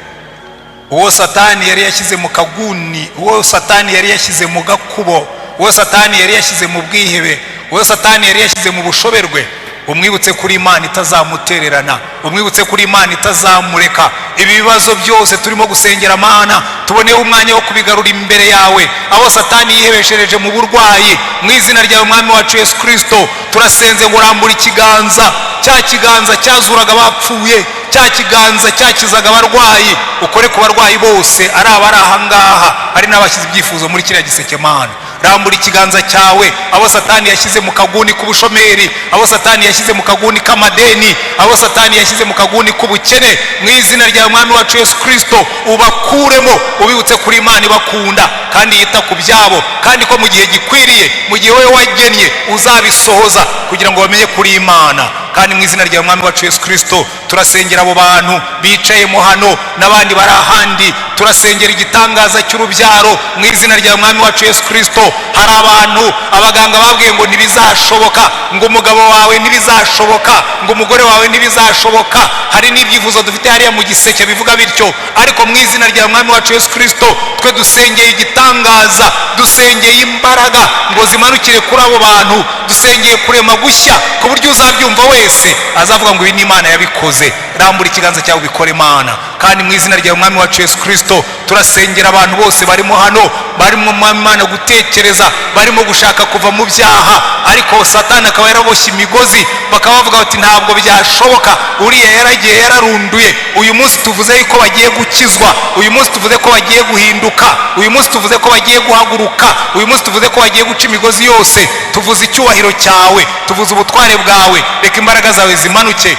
uwo Satani yari yashyize mu kaguni, uwo Satani yari yashyize mu gakubo, uwo Satani yari yashyize mu bwihebe, uwo Satani yari yashyize mu bushoberwe, umwibutse kuri Imana itazamutererana, umwibutse kuri Imana itazamureka. Ibi bibazo byose turimo gusengera, Mana, tuboneho umwanya wo kubigarura imbere yawe. Abo Satani yihebeshereje mu burwayi, mu izina ryawe Mwami wacu Yesu Kirisito, turasenze ngo urambure ikiganza, cya kiganza cyazuraga abapfuye, cya kiganza cyakizaga abarwayi, ukore ku barwayi bose, ari abari ahangaha, ari n'abashyize ibyifuzo muri kiriya giseke. Mana, rambura ikiganza cyawe. Abo Satani yashyize mu kaguni k'ubushomeri, abo Satani yashyize mu kaguni k'amadeni, abo Satani yashyize mu kaguni k'ubukene, mu izina rya Mwami wacu Yesu Kirisito, ubakuremo, ubibutse kuri Imana ibakunda kandi yita ku byabo, kandi ko mu gihe gikwiriye, mu gihe wowe wagennye, uzabisohoza kugira ngo bamenye kuri Imana. Kandi mu izina rya Mwami wacu Yesu Kirisito, turasengera abo bantu bicayemo hano n'abandi bari ahandi, turasengera igitangaza cy'urubyaro mu izina rya Mwami wacu Yesu Kirisito. Hari abantu abaganga babwiye ngo ntibizashoboka, ngo umugabo wawe ntibizashoboka, ngo umugore wawe ntibizashoboka. Hari n'ibyifuzo dufite hariya mu giseke bivuga bityo, ariko mu izina rya Mwami wacu Yesu Kirisito, twe dusengeye igitangaza, dusengeye imbaraga ngo zimanukire kuri abo bantu, dusengeye kurema gushya ku buryo uzabyumva wese azavuga ngo ibi ni Imana yabikoze. Rambura ikiganza cyawe ubikore, Mana. Kandi mu izina rya Mwami wacu Yesu Kirisito, turasengera abantu bose barimo hano, barimo Mwami Imana gutekereza, barimo gushaka kuva mu byaha, ariko Satani akaba yaraboshye imigozi, bakaba bavuga bati ntabwo byashoboka, uriya yaragiye yararunduye. Uyu munsi tuvuze yuko bagiye gukizwa, uyu munsi tuvuze ko bagiye guhinduka, uyu munsi tuvuze ko bagiye guhaguruka, uyu munsi tuvuze ko bagiye guca imigozi yose. Tuvuze icyubahiro cyawe, tuvuze ubutware bwawe. Reka imbaraga zawe zimanuke,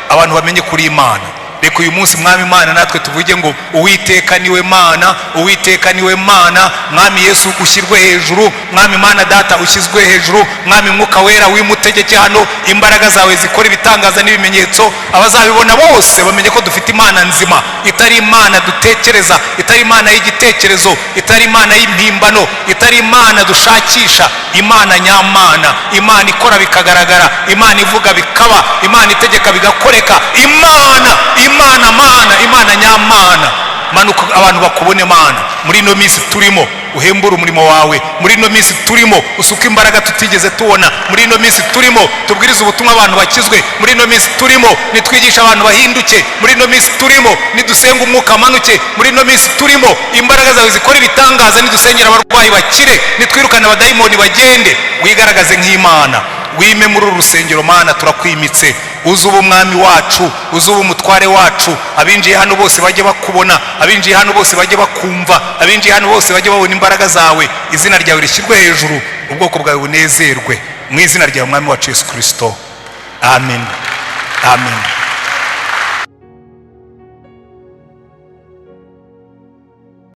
abantu bamenye kuri Imana. Reka uyu munsi, Mwami Imana, natwe tuvuge ngo Uwiteka niwe Mana, Uwiteka niwe Mana. Mwami Yesu ushyirwe hejuru, Mwami Imana Data ushyizwe hejuru, Mwami Mwuka Wera wimutegeke hano, imbaraga zawe zikora ibitangaza n'ibimenyetso, abazabibona bose bamenye ko dufite Imana nzima, itari Imana dutekereza, itari Imana y'igitekerezo, itari Imana y'impimbano, itari Imana dushakisha, Imana nyamana, Imana ikora bikagaragara, Imana ivuga bikaba, Imana itegeka bigakoreka, Imana, Imana mana, Imana nyamana. Manuka abantu bakubone, Mana. Muri ino minsi turimo uhembure umurimo wawe, muri ino minsi turimo usuke imbaraga tutigeze tubona, muri ino minsi turimo tubwirize ubutumwa abantu bakizwe, muri ino minsi turimo nitwigisha abantu bahinduke, muri ino minsi turimo nidusenga umwuka amanuke, muri ino minsi turimo imbaraga zawe zikora ibitangaza, nidusengera abarwayi bakire, nitwirukane abadayimoni bagende. Wigaragaze nk'Imana. Wime muri uru rusengero. Mana, turakwimitse, uze uba umwami wacu, uze uba umutware wacu. Abinjiye hano bose bajye bakubona, abinjiye hano bose bajye bakumva, abinjiye hano bose bajye babona imbaraga zawe. Izina ryawe rishyirwe hejuru, ubwoko bwawe bunezerwe. Mu izina ryawe, Mwami wacu Yesu Kirisito, amen, amen.